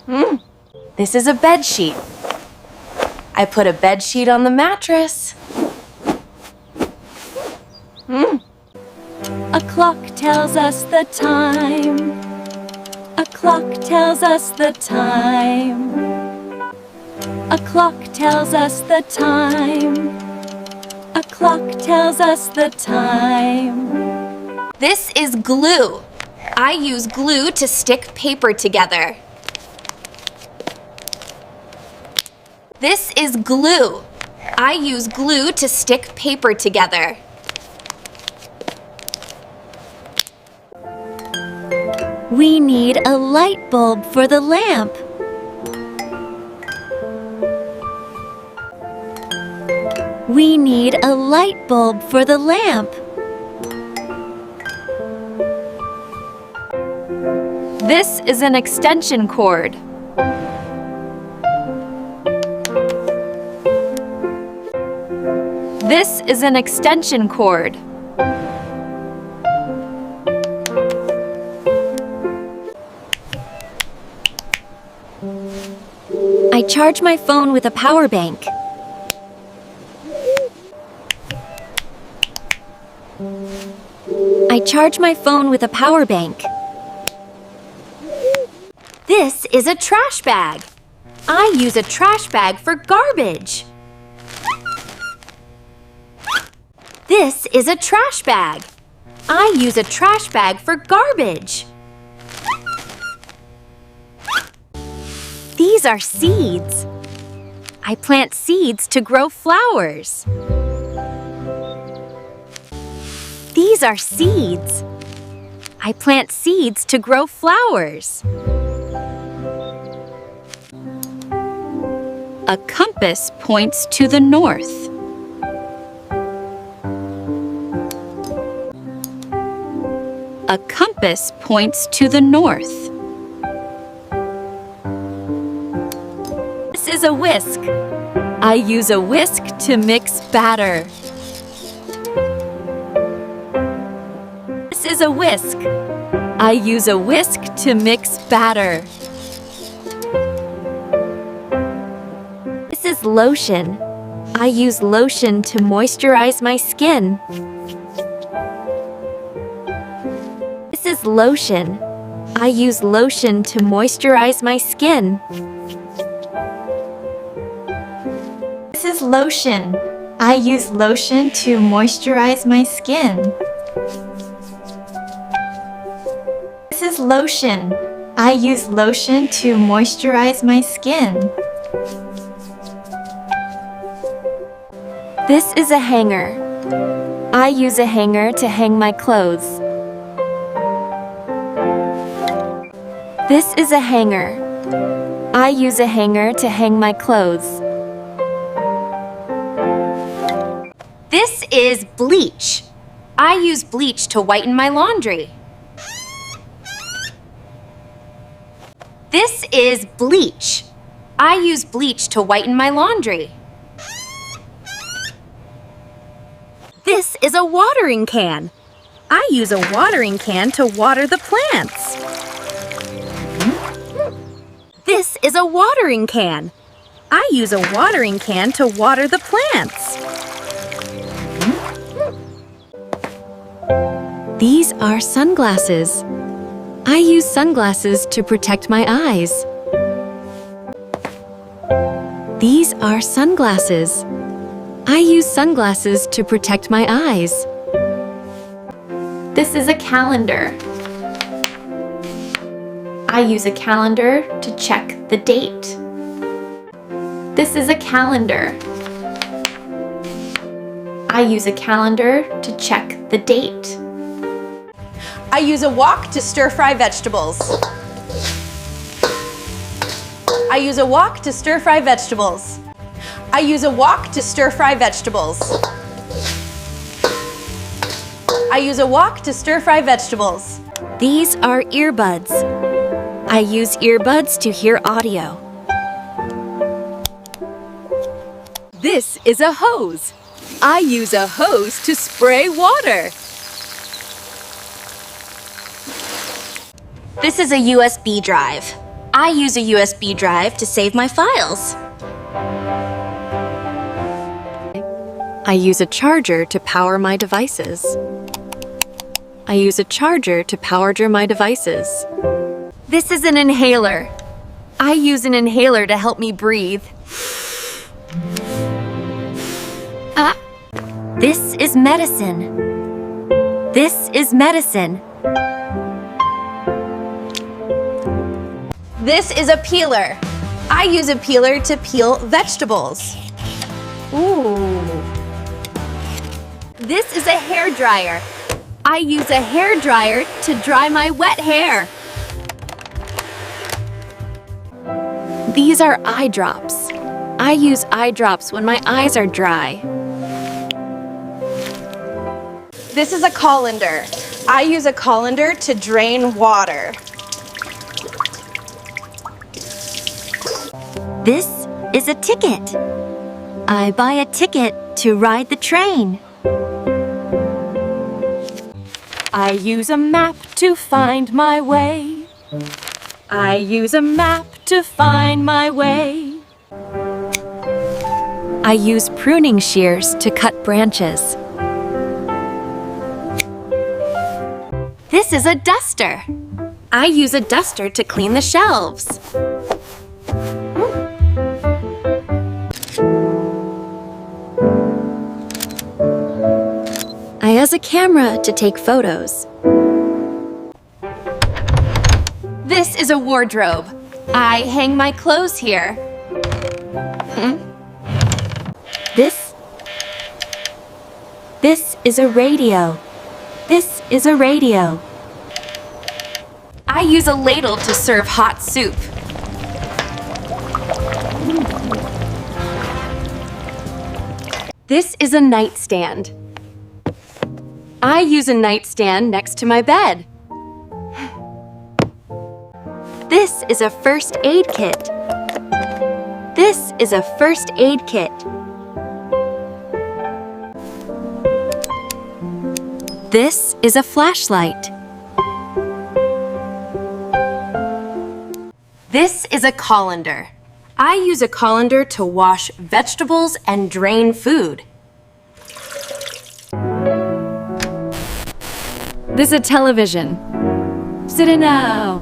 Mm. This is a bed sheet. I put a bed sheet on the mattress. Mm. A clock tells us the time. A clock tells us the time. A clock tells us the time. A clock tells us the time. This is glue. I use glue to stick paper together. This is glue. I use glue to stick paper together. We need a light bulb for the lamp. We need a light bulb for the lamp. This is an extension cord. This is an extension cord. I charge my phone with a power bank. I charge my phone with a power bank. This is a trash bag. I use a trash bag for garbage. This is a trash bag. I use a trash bag for garbage. These are seeds. I plant seeds to grow flowers. These are seeds. I plant seeds to grow flowers. A compass points to the north. A compass points to the north. This is a whisk. I use a whisk to mix batter. This is a whisk. I use a whisk to mix batter. This is lotion. I use lotion to moisturize my skin. This is lotion. I use lotion to moisturize my skin. This is lotion. I use lotion to moisturize my skin. This is lotion. I use lotion to moisturize my skin. This is a hanger. I use a hanger to hang my clothes. This is a hanger. I use a hanger to hang my clothes. This is bleach. I use bleach to whiten my laundry. This is bleach. I use bleach to whiten my laundry. This is a watering can. I use a watering can to water the plants. This is a watering can. I use a watering can to water the plants. These are sunglasses. I use sunglasses to protect my eyes. These are sunglasses. I use sunglasses to protect my eyes. This is a calendar. I use a calendar to check the date. This is a calendar. I use a calendar to check the date. I use a wok to stir fry vegetables. I use a wok to stir fry vegetables. I use a wok to stir fry vegetables. I use a wok to stir fry vegetables. These are earbuds. I use earbuds to hear audio. This is a hose. I use a hose to spray water. This is a U S B drive. I use a U S B drive to save my files. I use a charger to power my devices. I use a charger to power my devices. This is an inhaler. I use an inhaler to help me breathe. Ah, this is medicine. This is medicine. This is a peeler. I use a peeler to peel vegetables. Ooh. This is a hair dryer. I use a hair dryer to dry my wet hair. These are eye drops. I use eye drops when my eyes are dry. This is a colander. I use a colander to drain water. This is a ticket. I buy a ticket to ride the train. I use a map to find my way. I use a map to find my way. I use pruning shears to cut branches. This is a duster. I use a duster to clean the shelves. I use a camera to take photos. This is a wardrobe. I hang my clothes here. Hmm? This this is a radio. This is a radio. I use a ladle to serve hot soup. This is a nightstand. I use a nightstand next to my bed. This is a first aid kit. This is a first aid kit. This is a flashlight. This is a colander. I use a colander to wash vegetables and drain food. This is a television. Sit now.